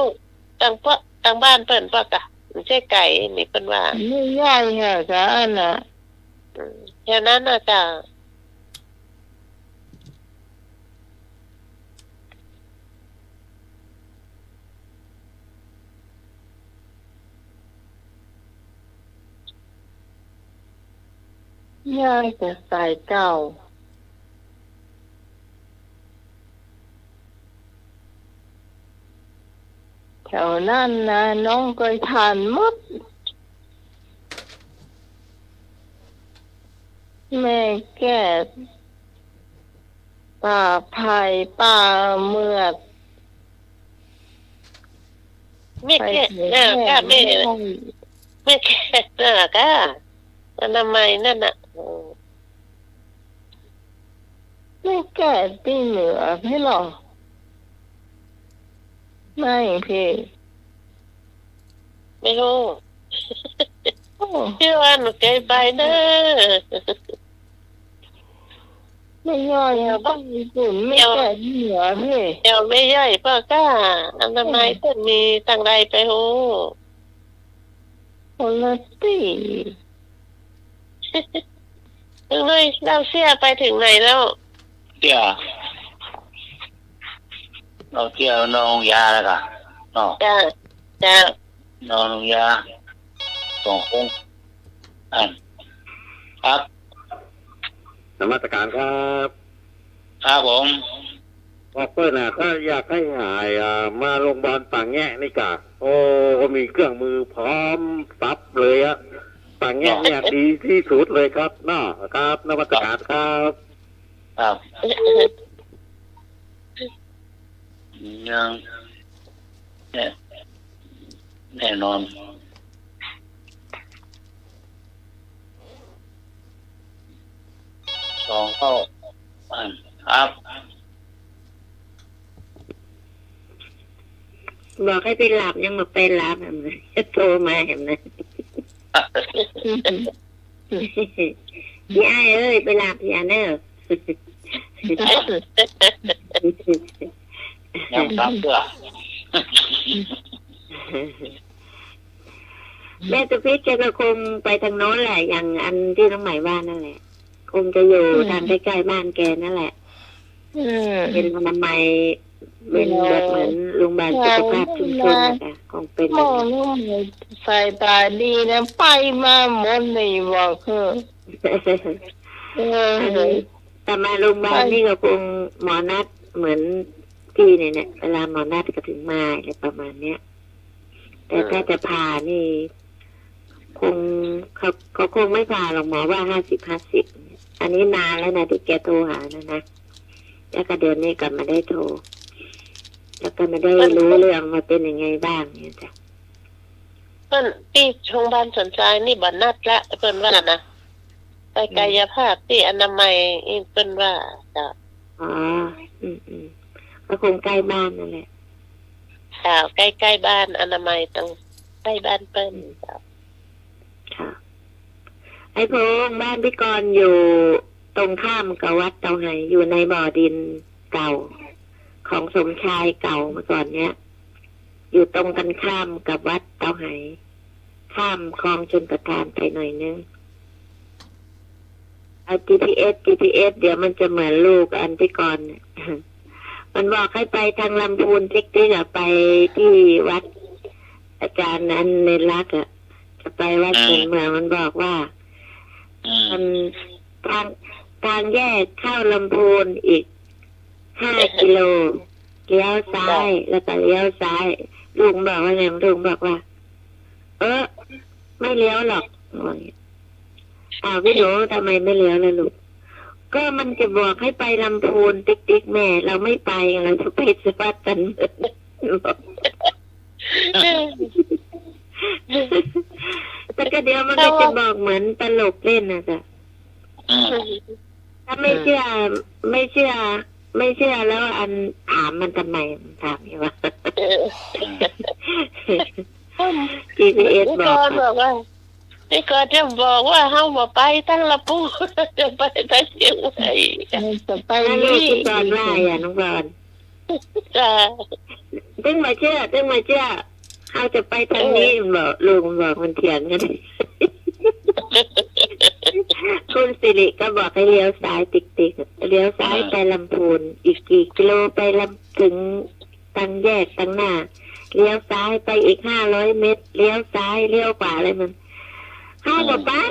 ตางเปิ้น ตางบ้านเปิ้นปะกะ บ่ใจ้ไก๋นี่เปิ้นว่า ไม่ใหญ่อะกะอันน่ะ อืม แถวนั้นน่ะเจ้า ย้ายแต่สายเก่า แถวนั้นนะ น้องเกยผ่านหมด แม่แก้ว ป่าไผ่ ป่าเมือด แม่แก้ว ไปเผยแพร่ เออ ก็แม่ ไม่ได้ แม่แก้ว เออ ก็อนามัยนั่นน่ะ เออ แม่แก้วตี้เหนือเพ่นเหรอ ไม่เพ่น ไม่ฮู้ โอ้ คือว่าหนูเกยไปเน่อ แม่ย้อยอะ แถวบ้าน ไปญี่ปุ่น แม่แก้วตี้เหนือเพ่น แถวแม่ย้อยปะกะ อนามัย อืม เปิ้นมีตางใดไปฮู้ คนละตี้ ลุงนุ้ย เล่าเสี้ยไปเถิงไหนแล้ว เสี้ย เล่าเสี้ยนอนโฮงยาแล้วกะ เนาะ จ้ะ จ้ะ นอนโฮงยา สองคน อ่ะ ครับ นมัสการครับ ครับผม ว่าเปิ้นน่ะ ถ้าอยากให้หาย อ่า มาโรงพยาบาลป่าแงะนี่กะ โอ้ ก็มีเครื่องมือพร้อมสับเลยอะ ป่าแงะเนี่ย เนาะ ดีที่สุดเลยครับเนาะ ครับ นมัสการครับ ครับ ยัง แน่ แน่นอน สองเก้า อ่า ครับ บอกให้ไปหลับ ยังบ่ไปหลับ แหม โทรมา แหม พี่อ้ายเอ้ย ไปหลับเหียเน่อ ยังหลับเตื้อ แม่สุพิษแกก็คงไปตางโน้นแหละ อย่างอันตี้น้องไหมว่านั่นแหละ คงจะอยู่ อืม ตางใก้ๆ บ้านแกนั่นแหละ อืม เป๋นอนามัย เป๋นแบบเหมือนโรงพยาบาลสุขภาพชุมชนน่ะจ้ะ คงเป๋นแบบนั้น หมอนี่สายต๋าดีนะ ไปมาหมดเลย บอกเถอะ เออ อันนี้ แต่มาโรงพยาบาลนี่ก็คงหมอนัดเหมือนพี่เนี่ย เนี่ย เวลาหมอนัดก็ถึงมา อะไรประมาณเนี้ย แต่ อ่า ถ้าจะผ่านี่ คง เขา เขาคงไม่ผ่าหรอก หมอว่าห้าสิบห้าสิบ อันนี้นานแล้วนะ ที่แกโทรหานะนะ แล้วก็เดี๋ยวนี้กลับมาได้โทร แล้วก็มาได้ เปิ้น รู้เรื่องว่าเป็นยังไงบ้างเนี่ยจ้ะ เปิ้นตี้โฮงบาลสันทรายนี่บ่นัดละ เปิ้นว่านะ ไปกายภาพตี้อนามัยอี้เปิ้นว่า เจ้า อ๋อ อืมๆ ก็คงใกล้บ้านนั่นแหละ เจ้า ใกล้ๆ บ้าน อนามัยตรงใกล้บ้านเปิ้น อืม เจ้า ค่ะ ไอ้พงษ์ บ้านพี่กรณ์อยู่ตรงข้ามกับวัดเตาไห อยู่ในบ่อดินเก่า ของสมชายเก่าเมื่อก่อนเนี้ย อยู่ตรงกันข้ามกับวัดเตาไห ข้ามคลองชลประทานไปหน่อยนึง เอา จีพีเอส จีพีเอส เดี๋ยวมันจะเหมือนลูกอันพี่กรณ์เนี่ย มันบอกให้ไปทางลำพูนติ๊กๆ อะ ไปที่วัดอาจารย์อันเนรักษ์อะ จะไปวัด อ่า สวนเมือง มันบอกว่า อ่า มันทาง ทางแยกเข้าลำพูนอีกห้ากิโล เลี้ยวซ้าย แล้วก็เลี้ยวซ้าย ลูกบอกว่าไง ลูกบอกว่า เออ ไม่เลี้ยวหรอก ว่าอย่างเงี้ย อ้าว พี่หนู ทำไมไม่เลี้ยวล่ะลูก ก็มันจะบอกให้ไปลำพูนติ๊กๆ แม่ เราไม่ไป เราจะไปวัดสวนเมือง แต่ก็เดี๋ยวมันก็จะบอกเหมือนตลกเล่นน่ะจ้ะ อ่า ถ้าไม่เชื่อ ไม่เชื่อ ไม่เชื่อแล้วอันถามมันทำไม ถามอยู่ว่า เออ จีพีเอส บอก พี่กรณ์บอกว่า พี่กรณ์จะบอกว่าเฮาบ่ไปตั้งละปู จะไปตั้งเชียงใหม่ จะไป นั่นแหละ นี่ พี่กรณ์ว่าอย่า น้องกรณ์ จ้ะ ตึงบ่เชื่อ ตึงบ่เชื่อ เฮาจะไปทางนี้ เออ มันบอก ลูกมันบอก มันเถียงกัน คุณสิริก็บอกให้เลี้ยวซ้ายติ๊กๆ เลี้ยวซ้าย อ่า ไปลำพูน อีกกี่กิโลไปลำ ถึงตางแยกตางหน้า เลี้ยวซ้ายไปอีกห้าร้อยเมตร เลี้ยวซ้าย เลี้ยวขวาอะไรมัน เฮาบ่ไป อ่า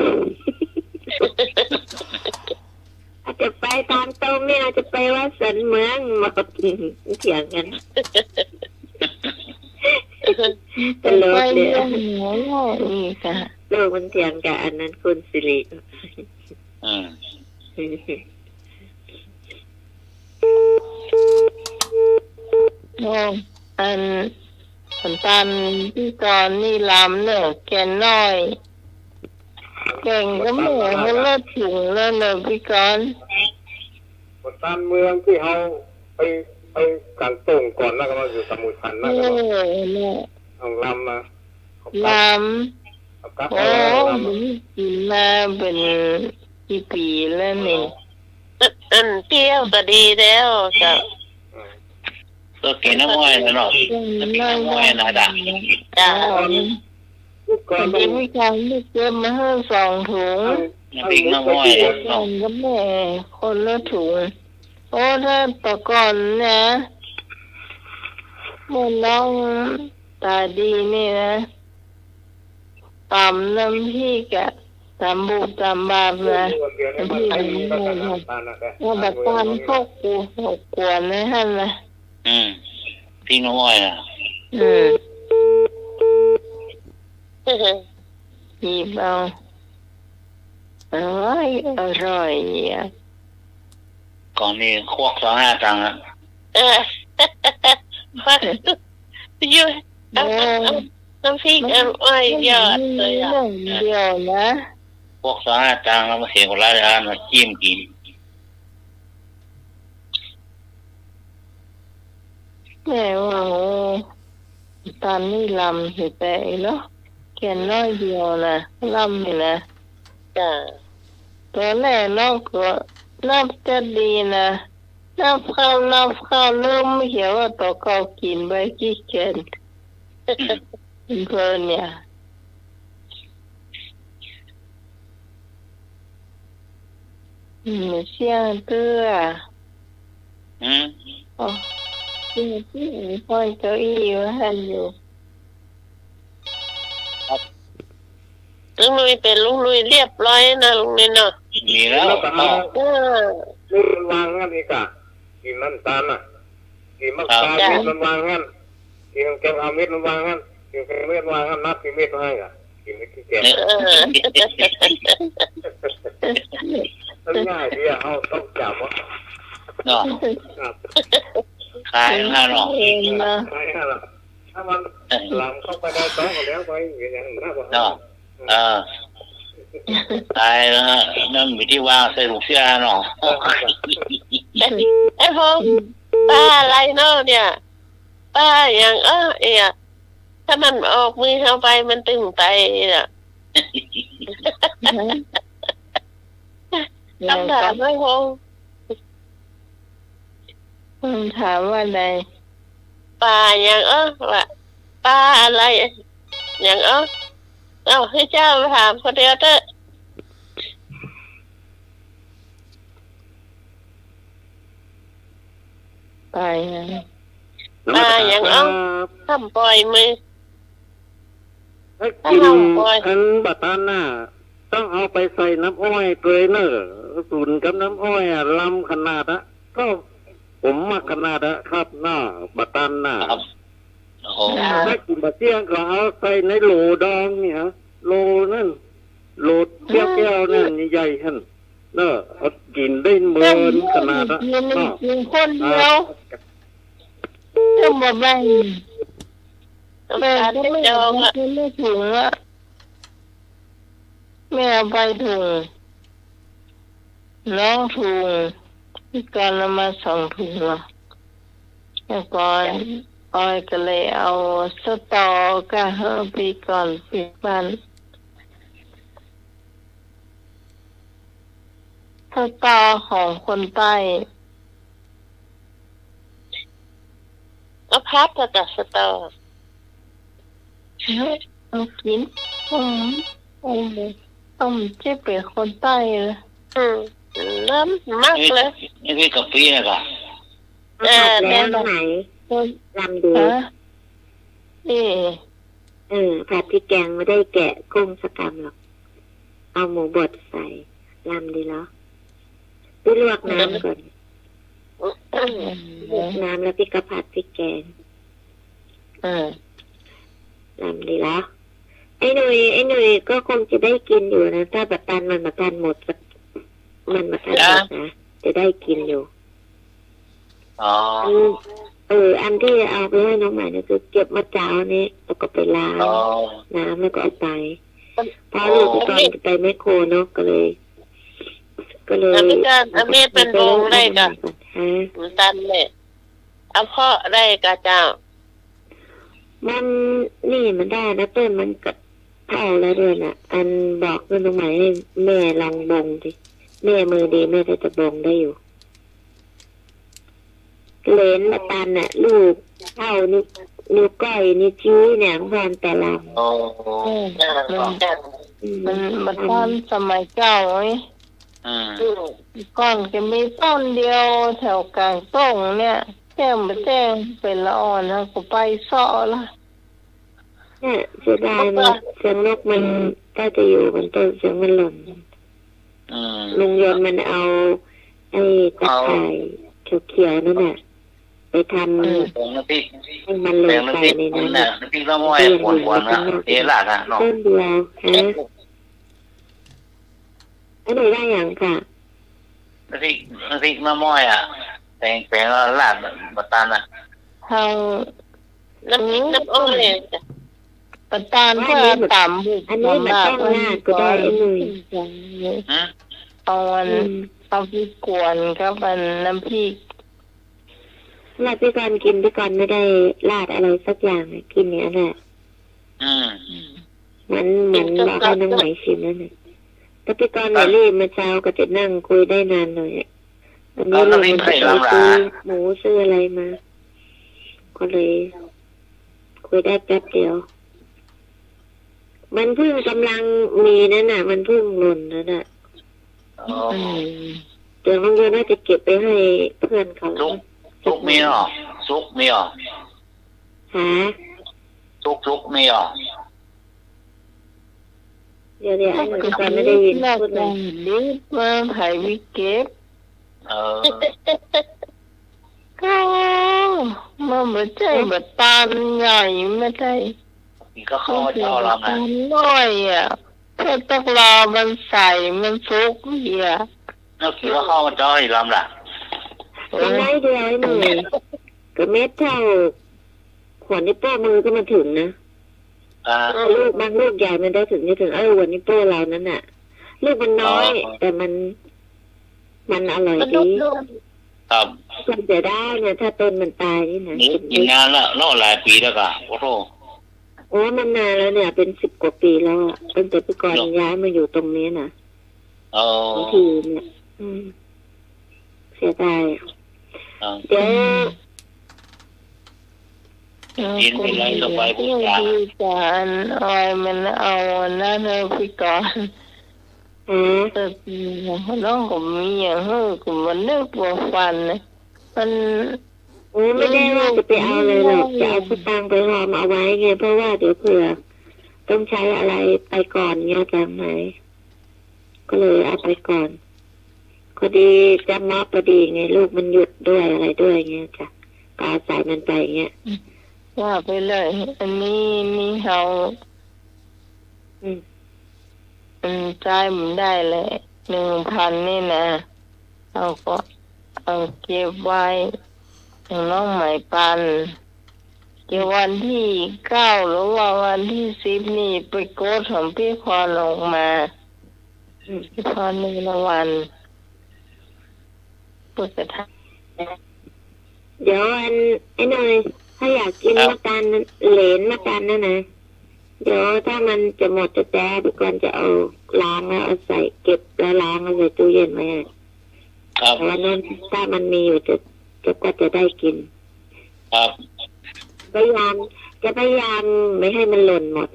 อาจจะไปตามตรงเนี่ย อาจจะไปวัดสวนเมือง บอก เถียงกัน ตลกเนี่ย ไปเรื่องหัวเราะอีกอะ ลูกมันเถียงกับอันนั้น คุณสิริ อ่า โอ้ อัน อันตันพี่กรณ์นี่ลำเน่อ แก่นน้อย แก่นก็แม่คนละถุงแล้วเน่อพี่กรณ์ วัดต้านเมืองตี้เฮาไป ไปกางโต้งก่อนนะ ก็มาอยู่สมุทรสาครนะ เออ เนี่ย ต้องลำนะ ลำ เอากลับ โอ้ มาลำ บ่ได้กิ๋นมาเป๋นกี่ปี๋แล้วนี่ อันเตี้ยวก็ดีแล้วเจ้า อืม ก็กิ๋นน้ำอ้อยนะเนาะ กิ๋นน้ำอ้อยนะจ๊ะ จ้ะ อ๋อ เดี๋ยวมีการเก็บมาหื้อสองถุง น้ำพริกน้ำอ้อยเนาะ กับแม่คนละถุง โอ้ ถ้าแต่ก่อนนะ เมื่อน้องต๋าดีนี่นะ ต๋ำน้ำพริกอะ ต๋ำบุบต๋ำบาบนะ น้ำพริกมันไม่ได้นะ เอาแบบต๋ำพวกกูหกขวดนะฮั่นนะ อืม พริกน้ำอ้อยนะ อืม หยิบเอา อร่อย อร่อยอะ ก่อนนี้ควักซองห้าตังค์อะ เออ ควักอยู่ เอา เอา เอา น้ำพริกน้ำอ้อยยอดเลยอะ เรื่องเดียวนะ ควักซองห้าตังค์แล้วมาเสียคนละอันมาจิ้มกิ๋น แม่ว่า โอ้ ต๋อนนี้ลำสิแต่อีกเนาะ แก่นน้อยเดียวนะ ลำนี่นะ จ้ะ ต๋อนแรกเนาะก็นับจะดีนะ นับเข้า นับเข้า เริ่มเหี่ยวว่าต่อเก่ากิ๋นไปขี้เกียจ เพลินเนี่ย อืม เสียงเตื้อ อืม อ๋อ เสียงเตื้อ ห้อยเก้าอี้ไว้หั้นอยู่ ครับ ลุงนุ้ยเป๋นลุงนุ้ยเรียบร้อยนะ ลุงนุ้ยเนาะ มีแล้ว แล้วก็เอา เออ นี่มันวางอันนี้กะ กิ๋นน้ำตาลน่ะ กิ๋นน้ำตาล ครับ เม็ดมันวางหั้น กิ๋นแกงเอาเม็ดมันวางหั้น กิ๋นแกงเม็ดวางหั้น นับกิ๋นเม็ดวางหั้น กิ๋นเม็ดขี้เกียจ เออ มันง่ายดีอะ เอาต้องจำอะ เนาะ ครับ ขายนะเนาะ เห็นนะ ขายนะ ถ้ามัน เออ หลังเข้าไปได้ต้องก็แล้วไป อย่างนั้นนะ เนาะ เออ ต๋ายแล้ว นั่นมีตี้วางใส่ถุงเสื้อเนาะ ไอ้พงษ์ ปลาอะไรเนาะเนี่ย ปลาหยัง เอ้อ เอีย ถ้ามันออกมือเฮาไป มันตึงไปเนี่ย คำถามไอ้พงษ์ คำถามว่าไง ปลาหยัง เอ้อ ว่า ปลาอะไร หยัง เอ้อ เอ้า หื้อเจ้าถามคนเดียวเต๊อะ ปลาหยัง ปลาหยัง เอ้า ทำปล่อยมือ ถ้ากิ๋น ทำปล่อย อันบ่าตันน่ะ ต้องเอาไปใส่น้ำอ้อยตวยเน่อ ตุ๋นกับน้ำอ้อยอะ ลำขนาดอะ ก็ผมมักขนาดอะครับ น่ะ บ่าตันน่ะ ครับ โอ้โห ถ้ากิ๋นบ่าเตี้ยงก็เอาใส่ในโหลดองเนี่ย โหลนั่น โหลแก้วๆ นั่นใหญ่ๆ หั่น เนาะ เอากิ๋นได้เมินขนาดอะ เนาะ กิ๋นคนเดียว จะบ่แบ่ง แม่ก็ไม่ ไม่ถึงอะ แม่เอาไปถุง น้องถุง พี่กรณ์เอามาสองถุงเหรอ แล้วก็ออยก็เลยเอาสะตอก็หื้อพี่กรณ์ พี่บ้าน สะตอของคนใต้ ก็ผัดกับสะตอ เอากิ๋น อืม อืม ต้มเจ๊เป็นคนใต้เลย อืม น้ำมากเลย นี่ นี่กะปินะกะ เออ เอาผัดแล้ว แม่บอก น้องไหม ลำดี ฮะ เออ เออ ผัดพริกแกงไม่ได้แกะกุ้งสักกำหรอก เอาหมูบดใส่ ลำดีแล้ว พี่ลวกน้ำก่อน ลวกน้ำแล้วพี่ก็ผัดพริกแกง เออ ลำดีแล้ว ไอ้หนุ่ย ไอ้หนุ่ยก็คงจะได้กิ๋นอยู่นะ ถ้าบ่าตันมันบ่าตันหมดสัก มันบ่าตันหมดนะ จะได้กิ๋นอยู่ อ๋อ อัน เออ อันที่เอาไปหื้อน้องใหม่นี่คือเก็บเมื่อเจ๊านี้ แล้วก็ไปล้าง อ๋อ น้ำแล้วก็เอาไป พอลูกไปก่อนจะไปแมคโครเนาะ ก็เลย ก็เลย แล้วมีการเอามีดเป็นวงได้กะ ฮะ มันตันเลย เอาเพาะได้กะเจ้า มัน นี่มันได้นะ ต้นมันก็เฒ่าแล้วด้วยน่ะ อันบอกหื้อน้องใหม่ให้แม่ลองบงสิ แม่มือดี แม่ก็จะบงได้อยู่ เหลนบ่าตันน่ะ ลูกเท่านิ้ว นิ้วก้อย นิ้วชี้เนี่ย มันแต่ลำ อ๋อ เออ มัน อืม มันบ่าตันสมัยเก่าไง อืม ก่อนก็มีต้นเดียวแถวกลางต้งเนี่ย แจ้งบ่แจ้งเป็นละอ่อน เฮาก็ไปเซาะละ เนี่ย เสียดายมัน เสียงนกมัน ถ้าจะอยู่บนต้น เสียงมันหล่น อืม ลุงยนต์มันเอาไอ้ตะข่ายเขียวๆ นั่นน่ะ ไปทำ เออ แปงน้ำพริก ให้มันหล่นใส่ในนั้นน่ะ แปงน้ำพริก น้ำพริกน้ำอ้อย หวานๆ น่ะ เออ ลาดน่ะเนาะ ต้นเดียว ฮะ อันนี้ว่าหยังกะ น้ำพริก น้ำพริกน้ำอ้อยอะ แปง แปงแล้วลาดบ่าตันน่ะ เฮา น้ำพริกน้ำอ้อย บ่าตันเปิ้นต๋ำ อันนี้บ่าตันลาดก็ได้ ไอ้หนุ่ย ฮะ เอาอัน อืม เอาพริกกวนกับอันน้ำพริก แล้วพี่กรณ์กิ๋น พี่กรณ์ไม่ได้ราดอะไรสักอย่างอะ กิ๋นอย่างนั้นแหละ อืม เหมือน เหมือนบอกให้น้องไหมชิมนั่นแหละ แต่พี่กรณ์เนี่ยรีบ เมื่อเจ๊าก็จะนั่งคุยได้นานหน่อยอะ อันนี้ลูกมันจะไปซื้อหมูซื้ออะไรมา ก็เลย คุยได้แป๊บเดียว มันเพิ่งกำลังมีนั่นน่ะ มันเพิ่งหล่นนั่นน่ะ อ๋อ อืม เดี๋ยวลุงยนต์น่าจะเก็บไปให้เพื่อนเขา สุก สุกมีเหรอ สุกมีเหรอ ฮะ สุก สุกมีเหรอ เดี๋ยว เดี๋ยว ไอ้หนุ่ย ต๋อนไม่ได้ยิน พูดเลย รีบมาไผไปเก็บ เออ ก็มันบ่ใจ้บ่าตันใหญ่ ไม่ใจ้ กิ๋นกับข้าวเจ้าลำน่ะ บ่าตันน้อยอะ ก็ต้องรอมันใส มันสุกเหีย แล้วกิ๋นกับข้าวเจ้าอีกลำล่ะ เออ มันน้อยเดียวไอ้หนุ่ย ก็เม็ดเท่า หัวนิ้วโป้งมือก็มาถึงนะ อ่า ลูกบางลูกใหญ่มันได้ถึง จะถึง เออ หัวนิ้วโป้งเรานั่นน่ะ ลูกมันน้อย อ๋อ แต่มัน มันอร่อยดี มันนุ่มๆ ครับ มันเสียดายเนี่ย ถ้าต้นมันต๋ายนี่นะ นี่กิ๋นนานละเนาะ หลายปี๋แล้วก่ะ โอ้โธ่ โอ้ มันนานแล้วเนี่ย เป๋นสิบกว่าปี๋แล้วอะ ตั้งแต่พี่กรณ์ เนาะ ย้ายมาอยู่ตรงนี้นะ อ๋อ บางทีเนี่ย อืม เสียดาย อ๋อ เดี๋ยว เออ กิ๋นไปเลย ก็มี สบาย ผู้จ๋า ดีจ๋า อันอ้อยมันเอาอันนั้นเฮอะพี่กรณ์ อืม เออ น้องก็มีอย่างเฮอะ ก็มันนึกว่าฟันนะ มัน โอ้ ไม่ได้ว่าจะไปเอาเลยหรอก มันอยู่ จะเอาสตางค์ไปหอมเอาไว้ไง เพราะว่าเดี๋ยวเผื่อต้องใช้อะไรไปก่อนไง จ๋าไหม ก็เลยเอาไปก่อน พอดีจะมอบพอดีไง ลูกมันหยุดด้วยอะไรด้วยเงี้ยจ้ะ ก็อาศัยมันไปเงี้ย ว่าไปเลย อันนี้มีเฮา อืม อืม ใจ๊มันได้แหละ หนึ่งพันนี่นะ เฮาก็เอาเก็บไว้ ของน้องไหมปัน เดี๋ยววันตี้เก้าหรือว่าวันตี้สิบนี่ไปกดของพี่พรออกมา อืม พี่พร มีรางวัล เปิดกระถาง เดี๋ยวอัน ไอ้หน่อย ถ้าอยากกิน ครับ มะตาล เหลนมะตาลนั่นนะ เดี๋ยวถ้ามันจะหมดจะแต๊ พี่กรณ์จะเอาล้างแล้วเอาใส่ เก็บแล้วล้างเอาใส่ตู้เย็นไว้ให้ ครับ แต่ว่านั่น ถ้ามันมีอยู่จะ จะ ก็จะได้กิ๋น ครับ พยายาม จะพยายามไม่ให้มันหล่นหมด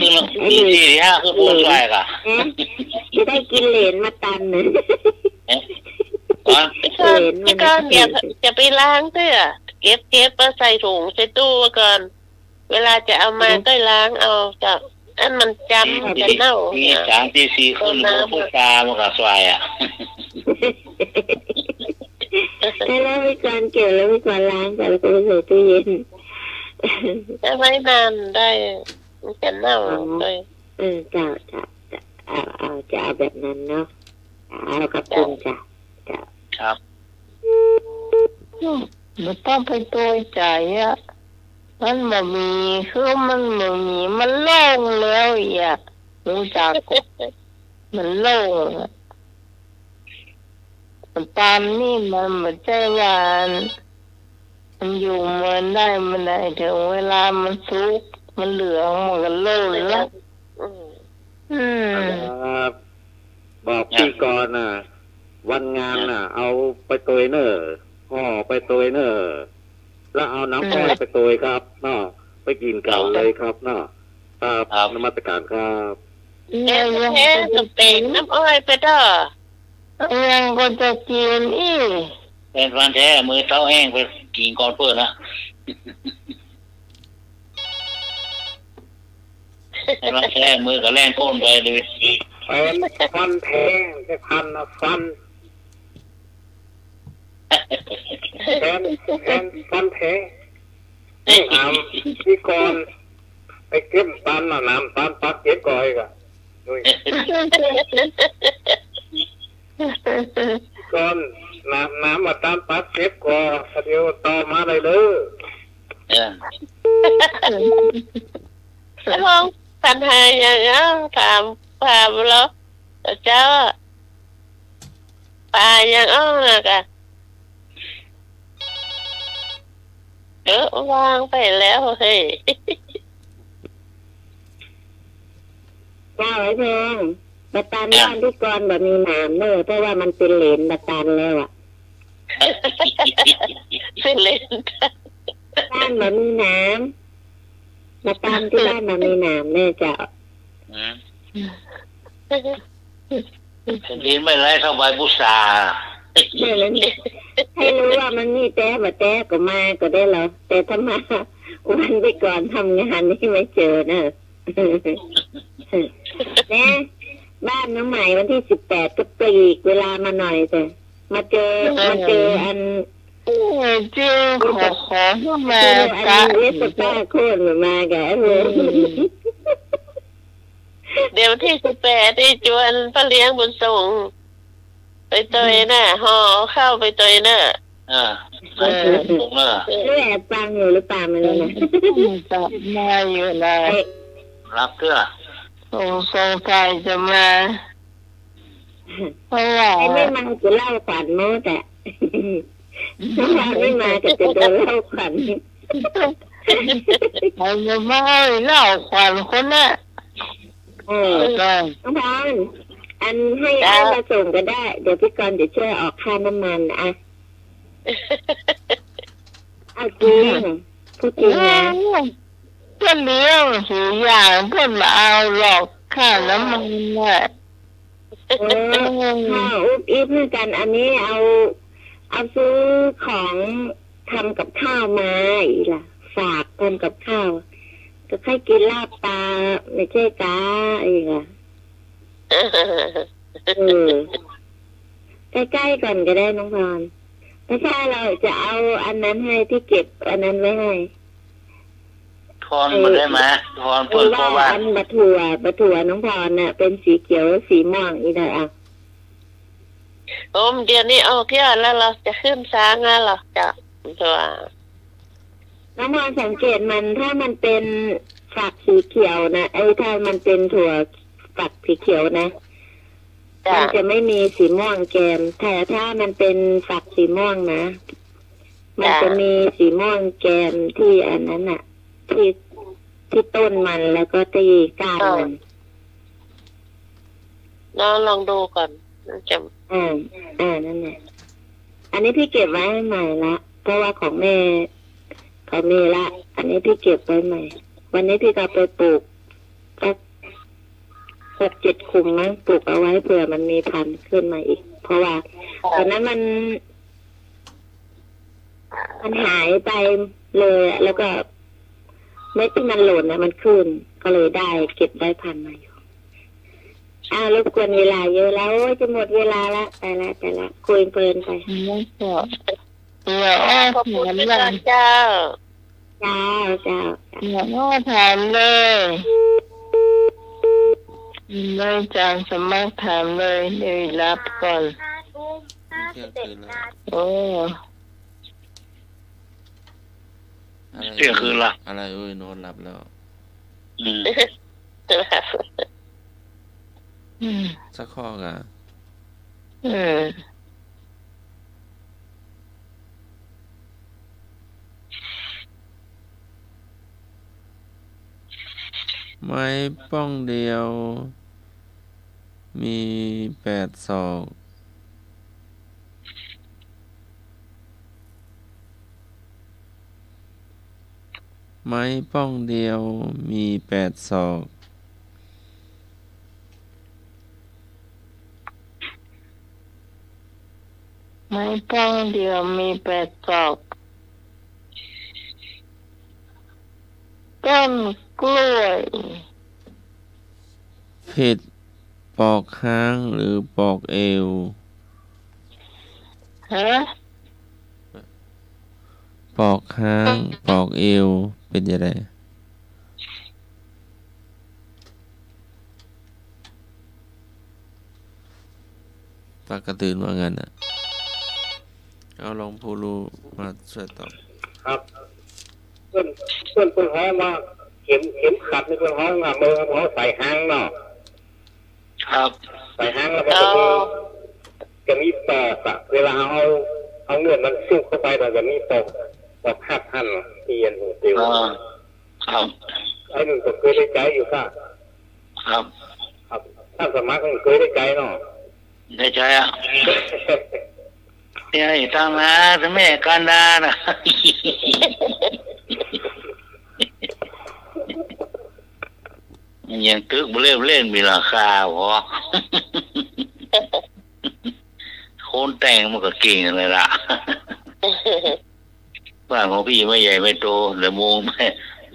คือมัน ไอ้หนึ่ง ตีสี่ตีห้าคือโพสต์ไปก่ะ เอ๊ะ จะได้กิ๋นเหลนมะตาลเนี่ย เอ๊ะ อ๋อ เหลนมะตาล พี่กรณ์ อย่า อย่าไปล้างเตื้อ เก็บ เก็บมาใส่ถุงใส่ตู้ไว้ก่อน เวลาจะเอามา อืม ก็ล้างเอาเจ้า อันมันจ๋ำ ตีสี่ จะเน่า ตีสามตีสี่ขึ้น เอาน้ำ โพสต์ตามันก็สวยอะ ให้แล้วพี่กรณ์เก็บแล้วพี่กรณ์ล้างก่อนแล้วก็ไปใส่ตู้เย็น จะไว้นานได้ มันจะเน่า อ๋อ ด้วย เออ เจ้า เจ้า เจ้า เอา เอา จะเอาแบบนั้นเนาะ เอา ขอบคุณ เจ้า เจ้า เจ้า ครับ บ่ต้องไปตวยใจ๋อะ มันบ่มี คือมันบ่มี มันโล่งแล้วอะ ฮู้จัก มันโล่งอะ ตาลนี่มันบ่ใจ้ว่า มันอยู่เมินได้เมินใด เถิงเวลามันสุก มันเหลือง มันก็โล่นแล้ว อืม อืม ครับ บอกพี่กรณ์น่ะ วันงานน่ะ เอาไปตวยเน่อ ห่อไปตวยเน่อ แล้วเอาน้ำอ้อยไปตวยครับเนาะ ไปกิ๋นก๋านเลยครับเนาะ ครับ ครับ นมัสก๋านครับ แกแท้ก็เป๋นน้ำอ้อยไปเต๊อะ ยังก็จะกิ๋นอี้ แฟนพันธุ์แท้ มื้อเต๊าแอ้งไปกิ๋นก่อนเปิ้นนะ แฟนพันธุ์แท้ มื้อก็แล่งโค่นไปเลย แฟนพันธุ์แท้ แฟนพันธุ์นะ ฟัน แฟน แฟนพันธุ์แท้ ถามพี่กรณ์ ไปเก็บตาลน่ะ น้ำตาลปักเก็บก่อยกะ นุ้ย พี่กรณ์ น้ำ น้ำว่าตาลปักเก็บก่อ เดี๋ยวต่อมาได้เด้อ เออ ไอ้พงษ์ ปัญหาอย่างเอ้า ถาม ถามแล้ว เจ้า ปลายังอ้อนะกะ เออ วางไปแล้วเฮ้ย เจ้าไอ้เพิง บ่าตานบ้านพี่กรณ์บ่มีหนามเน่อ เพราะว่ามันเป๋นเหลนบ่าตานแล้วอะ เป๋นเหลน บ้านบ่มีหนาม บ่าตานตี้บ้านบ่มีหนามเน่อเจ้า อืม เป๋นเหลนบ่าไร เต้าใบปูษา เนี่ยแหละ ให้ฮู้ว่ามันมีแต๊บ่าแต๊ก็มาก็ได้แล้ว แต่ถ้ามาวันพี่กรณ์ทำงานนี่ไม่เจอเน่อ เนี่ย บ้านน้องใหม่วันตี้สิบแปดก็ปลีกเวลามาหน่อยเถอะ มาเจอ มาเจออัน เออ เจอขอ ขอขึ้นมา เจออัน กะ เวสป้าโค่นมากะ เออ อืม เดี๋ยวตี้สิบแปดนี่จวนป้าเลี้ยงบุญส่ง ไปตวยเน่อ ห่อข้าวไปตวยเน่อ เออ เออ ผมเน่อ เออ แอบฟังอยู่หรือเปล่าไม่รู้นะ อืม จับมาอยู่นะ ไอ้ รับเตื้อ สง สงสัยจะมา เพราะว่า ไอ้ไม่มาจะเล่าขวัญโน้ตอะ ถ้าไม่มาก็จะโดนเล่าขวัญ ใครจะมาเล่าขวัญคนน่ะ เออ เออ น้องพร อันให้ จ้า อ้ายมาส่งก็ได้ เดี๋ยวพี่กรณ์จะช่วยออกค่าน้ำมันอะ เอาจริง พูดจริงนะ เออ ก็เลี้ยงสี่อย่าง เปิ้นบ่เอาหรอก ค่าน้ำมันน่ะ เออ ข้าวอุบอิบเหมือนกัน อันนี้เอา เอาซื้อของทำกับข้าวมาอีกล่ะ ฝากทำกับข้าว ก็ใค่กินลาบปลา ไม่ใช่กา อีกล่ะ เออ ใกล้ๆ ก่อนก็ได้น้องพร ไม่ใช่ เราจะเอาอันนั้นให้ ที่เก็บอันนั้นไว้ให้ ทอน ไอ้ บ่ได้มา ทอน เปิ้น ไอ้ว่า เพราะว่า อันบ่าถั่ว บ่าถั่วน้องพรน่ะ เป็นสีเขียวสีม่วงอีกแล้วอะ โอ้ม เดี๋ยวนี้ออกเยอะแล้วเหรอ จะขึ้นสางแล้วเหรอ จ้ะ บ่าถั่ว น้องพรสังเกตมัน ถ้ามันเป็นฝักสีเขียวนะ ไอ้ ถ้ามันเป็นถั่วฝักสีเขียวนะ จ้ะ มันจะไม่มีสีม่วงแกม แต่ถ้ามันเป็นฝักสีม่วงนะ มัน จ้ะ จะมีสีม่วงแกมที่อันนั้นน่ะ ที่ ที่ต้นมันแล้วก็ที่ก้านมัน เออ ลอง ลองดูก่อน น่าจะ อ่า อ่า นั่นแหละ อันนี้พี่เก็บไว้ให้ใหม่ละ เพราะว่าของแม่เขามีละ อันนี้พี่เก็บไว้ใหม่ วันนี้พี่ก็ไปปลูกสักหกเจ็ดขุมมั้ง ปลูกเอาไว้เผื่อมันมีพันธุ์ขึ้นมาอีก เพราะว่า ค่ะ ตอนนั้นมัน มันหายไปเลยอะ แล้วก็เม็ดที่มันหล่นน่ะมันขึ้น ก็เลยได้ เก็บได้พันธุ์มาอยู่ อ้าว รบกวนเวลาเยอะแล้ว โอ้ย จะหมดเวลาละ ตายละ ตายละ คุยเพลินไป แล้วก็ เดี๋ยวอ้อ ขอบคุณ ถาม พี่ หน่อย กรณ์เจ้า เจ้า เจ้า เจ้า เดี๋ยวอ้อถามเลย เลย อาจารย์สมัครถามเลย เดี๋ยวรับก่อน เที่ยงคืนแล้ว โอ้ อะไร เที่ยงคืนละ อะไร เอ้ย นอนหลับแล้ว อืม อืม สักข้อกะ อืม ไม้ป้องเดียว มีแปดศอก ไม้ป้องเดียวมีแปดศอก ไม้ป้องเดียวมีแปดศอก ต้นกล้วย ผิด ปอกฮ้างหรือปอกเอว ฮะ ปอกฮ้าง ปอกเอว เป๋นจะใด ปากกระตื่นว่างั้นน่ะ เอาหลวงปู่ลู่มาช่วยตอบ ครับ เปิ้น เปิ้น เปิ้นฮ้องว่าเข็ม เข็มขัดนี่เปิ้นฮ้องว่าเมือ เฮาใส่ฮ้างเนาะ ครับ ใส่ฮ้างแล้วมันจะมี อ๋อ จะมีปอกอะ เวลาเอา เอาเงินมันซุกเข้าไป มันจะมีปอก ปอกหักหั้น เตียนหัวเตียว อ๋อ ครับ ไอ้นึ่งก็เกยได้ใจ๊อยู่ค่ะ ครับ ครับ ต้านสมัครนึ่งเกยได้ใจ๊เนาะ ได้ใจ๊อะ เนี่ย ตั้งนาน แต่แม่กันดาน่ะ มันยังตึกบ่เล่น เล่นมีหลังคาบ่ คนแต่งมันก็เก่งเลยล่ะ บ้านของพี่ไม่ใหญ่ไม่โต แต่มุง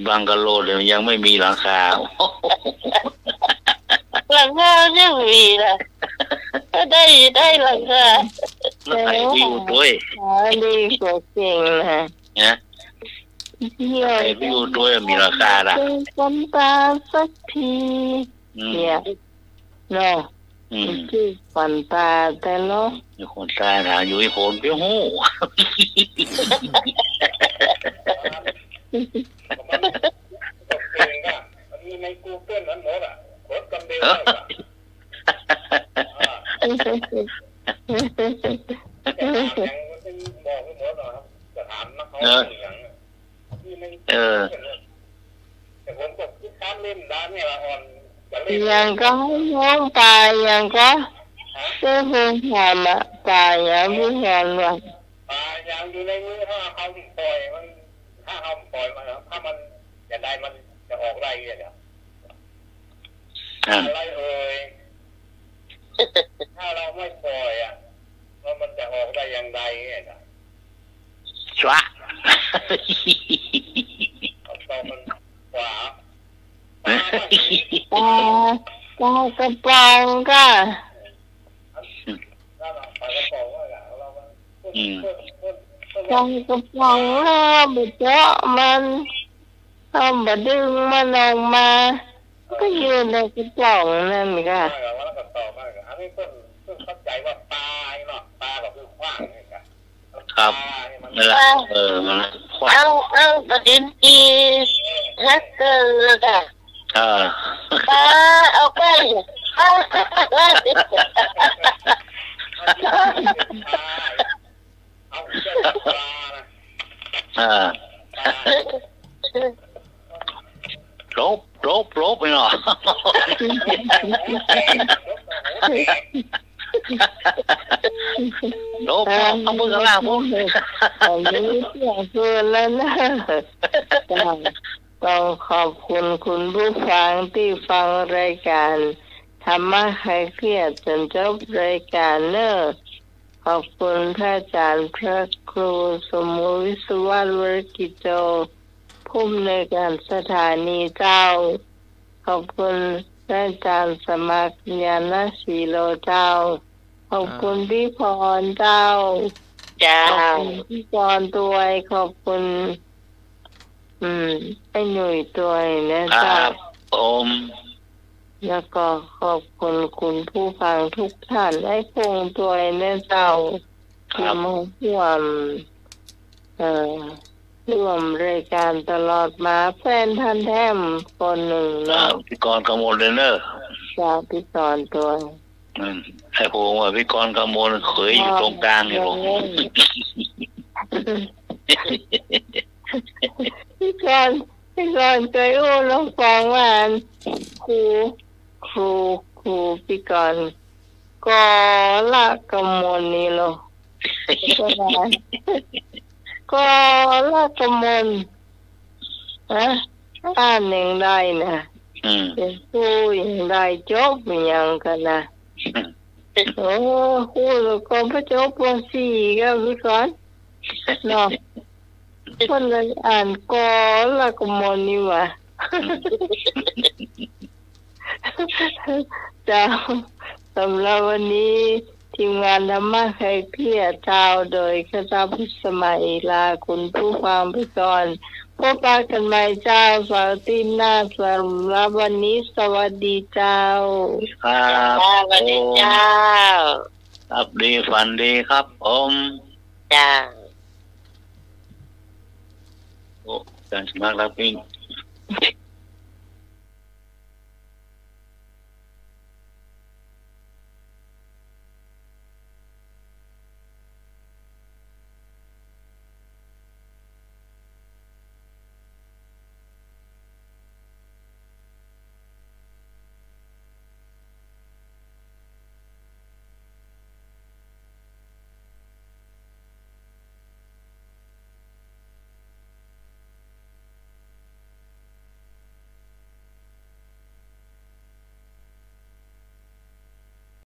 บังกะโล แต่มันยังไม่มีหลังคา หลังคายังมีนะ ก็ได้ ได้หลังคา แล้วใครวิวด้วย อ๋อ ดีกว่าเก่งนะ นะ เยี่ยม ใครวิวด้วยมีหลังคาล่ะ เจอกันตาสักที อืม เนี่ย เนาะ อืม คือขวัญตาแต่เนาะ มีคนตาถามอยู่ ไอ้คนไปฮู้ มันมีในกูเกิลนั้นหมดอะ กด เออ จะถามหยังก็ต้องบอกให้หมดหรอกครับ จะถามนักเขา เออ อย่างเนี้ย เออ แต่ผมก็คิดตามเล่นร้านเนี่ยละอ่อน จะเล่น อย่างก็ฮ้องป๋า อย่างก็ ฮะ เจ้าเพิ่งถามอะ ป๋าอย่างพี่แหนว่า ป๋าอย่างอยู่ในมือ ถ้าเขาปล่อยมัน ถ้าเขาปล่อยมัน ถ้ามันจะได้ มันจะออกได้เนี่ยเหรอ อ่า อะไรเอ่ย ถ้าเราไม่ปล่อยอะ แล้วมันจะออกได้อย่างไรเนี่ยนะ ชวะ เอาตอนมันขวา ปลา ปลากระป๋องก็ นั่นแหละ ปลากระป๋องนั่นแหละ เรามัน อืม ปลากระป๋อง เฮาบ่เจาะมัน เฮาบ่ดึงมันออกมา ก็อยู่ในกระป๋องนั่นก็ ใช่ครับ แล้วก็ตอบว่า อันนี้เพิ่น เพิ่นเข้าใจว่าปลาเนาะ ปลาก็คือขว้างนี่ครับ ครับ ปลานี่มัน นั่นแหละ เออ มันขว้าง เอา เอาประเด็นที่ฮักเกินแล้วก็ เออ ปลาเอาไป เอา เอา เอา เอาเจ้าปลานะ อ่า ปลา หลบ หลบ หลบไปเนาะ หลบ เอามือข้างล่างพุ้น เอามือเสียงเกินแล้วนะ ต้องขอบคุณคุณผู้ฟังที่ฟังรายการธรรมะคลายเครียดจนจบรายการเนอะ ขอบคุณพระอาจารย์พระครูสมมุติ วิศวะ วรกิจโจ ผู้อำนวยการสถานีเจ้า ขอบคุณพระอาจารย์สมัคร ญาณสีโลเจ้า ขอบคุณ อ่า พี่พรเจ้า เจ้า ขอบคุณพี่กรณ์ตวย ขอบคุณ อืม ไอ้หนุ่ยตวยนะเจ้า ครับผม แล้วก็ขอบคุณคุณผู้ฟังทุกท่าน ไอ้พงษ์ตวยนะเจ้า ครับ ที่มาร่วม เอ่อ ร่วมรายการตลอดมา แฟนพันธุ์แท้คนหนึ่งเนาะ อ่า พี่กรณ์กมลเลยเนอะ เจ้า พี่กรณ์ตวย อืม ไอ้ผมว่าพี่กรณ์กมลเขยอยู่ตรงกลางเนี่ยผม พี่กรณ์ พี่กรณ์เคยอู้ลองฟังว่าอัน ครู ครู ครูพี่กรณ์ กอละกมลนี่เหรอ ใช่ไหม กอละกมล ฮะ อ่านยังได้นะ อืม เป็นครูยังได้จบยังกันนะ อืม โอ้ ครูแล้วก็พอจบ ป.สี่ ก็พี่กรณ์ เนาะ เปิ้นเลยอ่านกอละกมลนี่หว่า เจ้า สำหรับวันนี้ทีมงานธรรมะคลายเครียดเจ้า โดยข้าพเจ้าพิสมัย ลาคุณผู้ฟังไปก่อน พบปะกันใหม่เจ้า เสาร์อาทิตย์หน้า สำหรับวันนี้สวัสดีเจ้า ครับ สวัสดีเจ้า ครับ ดี ฝันดีครับผม เจ้า โอ้ อาจารย์สมัครแล้วปิ้ง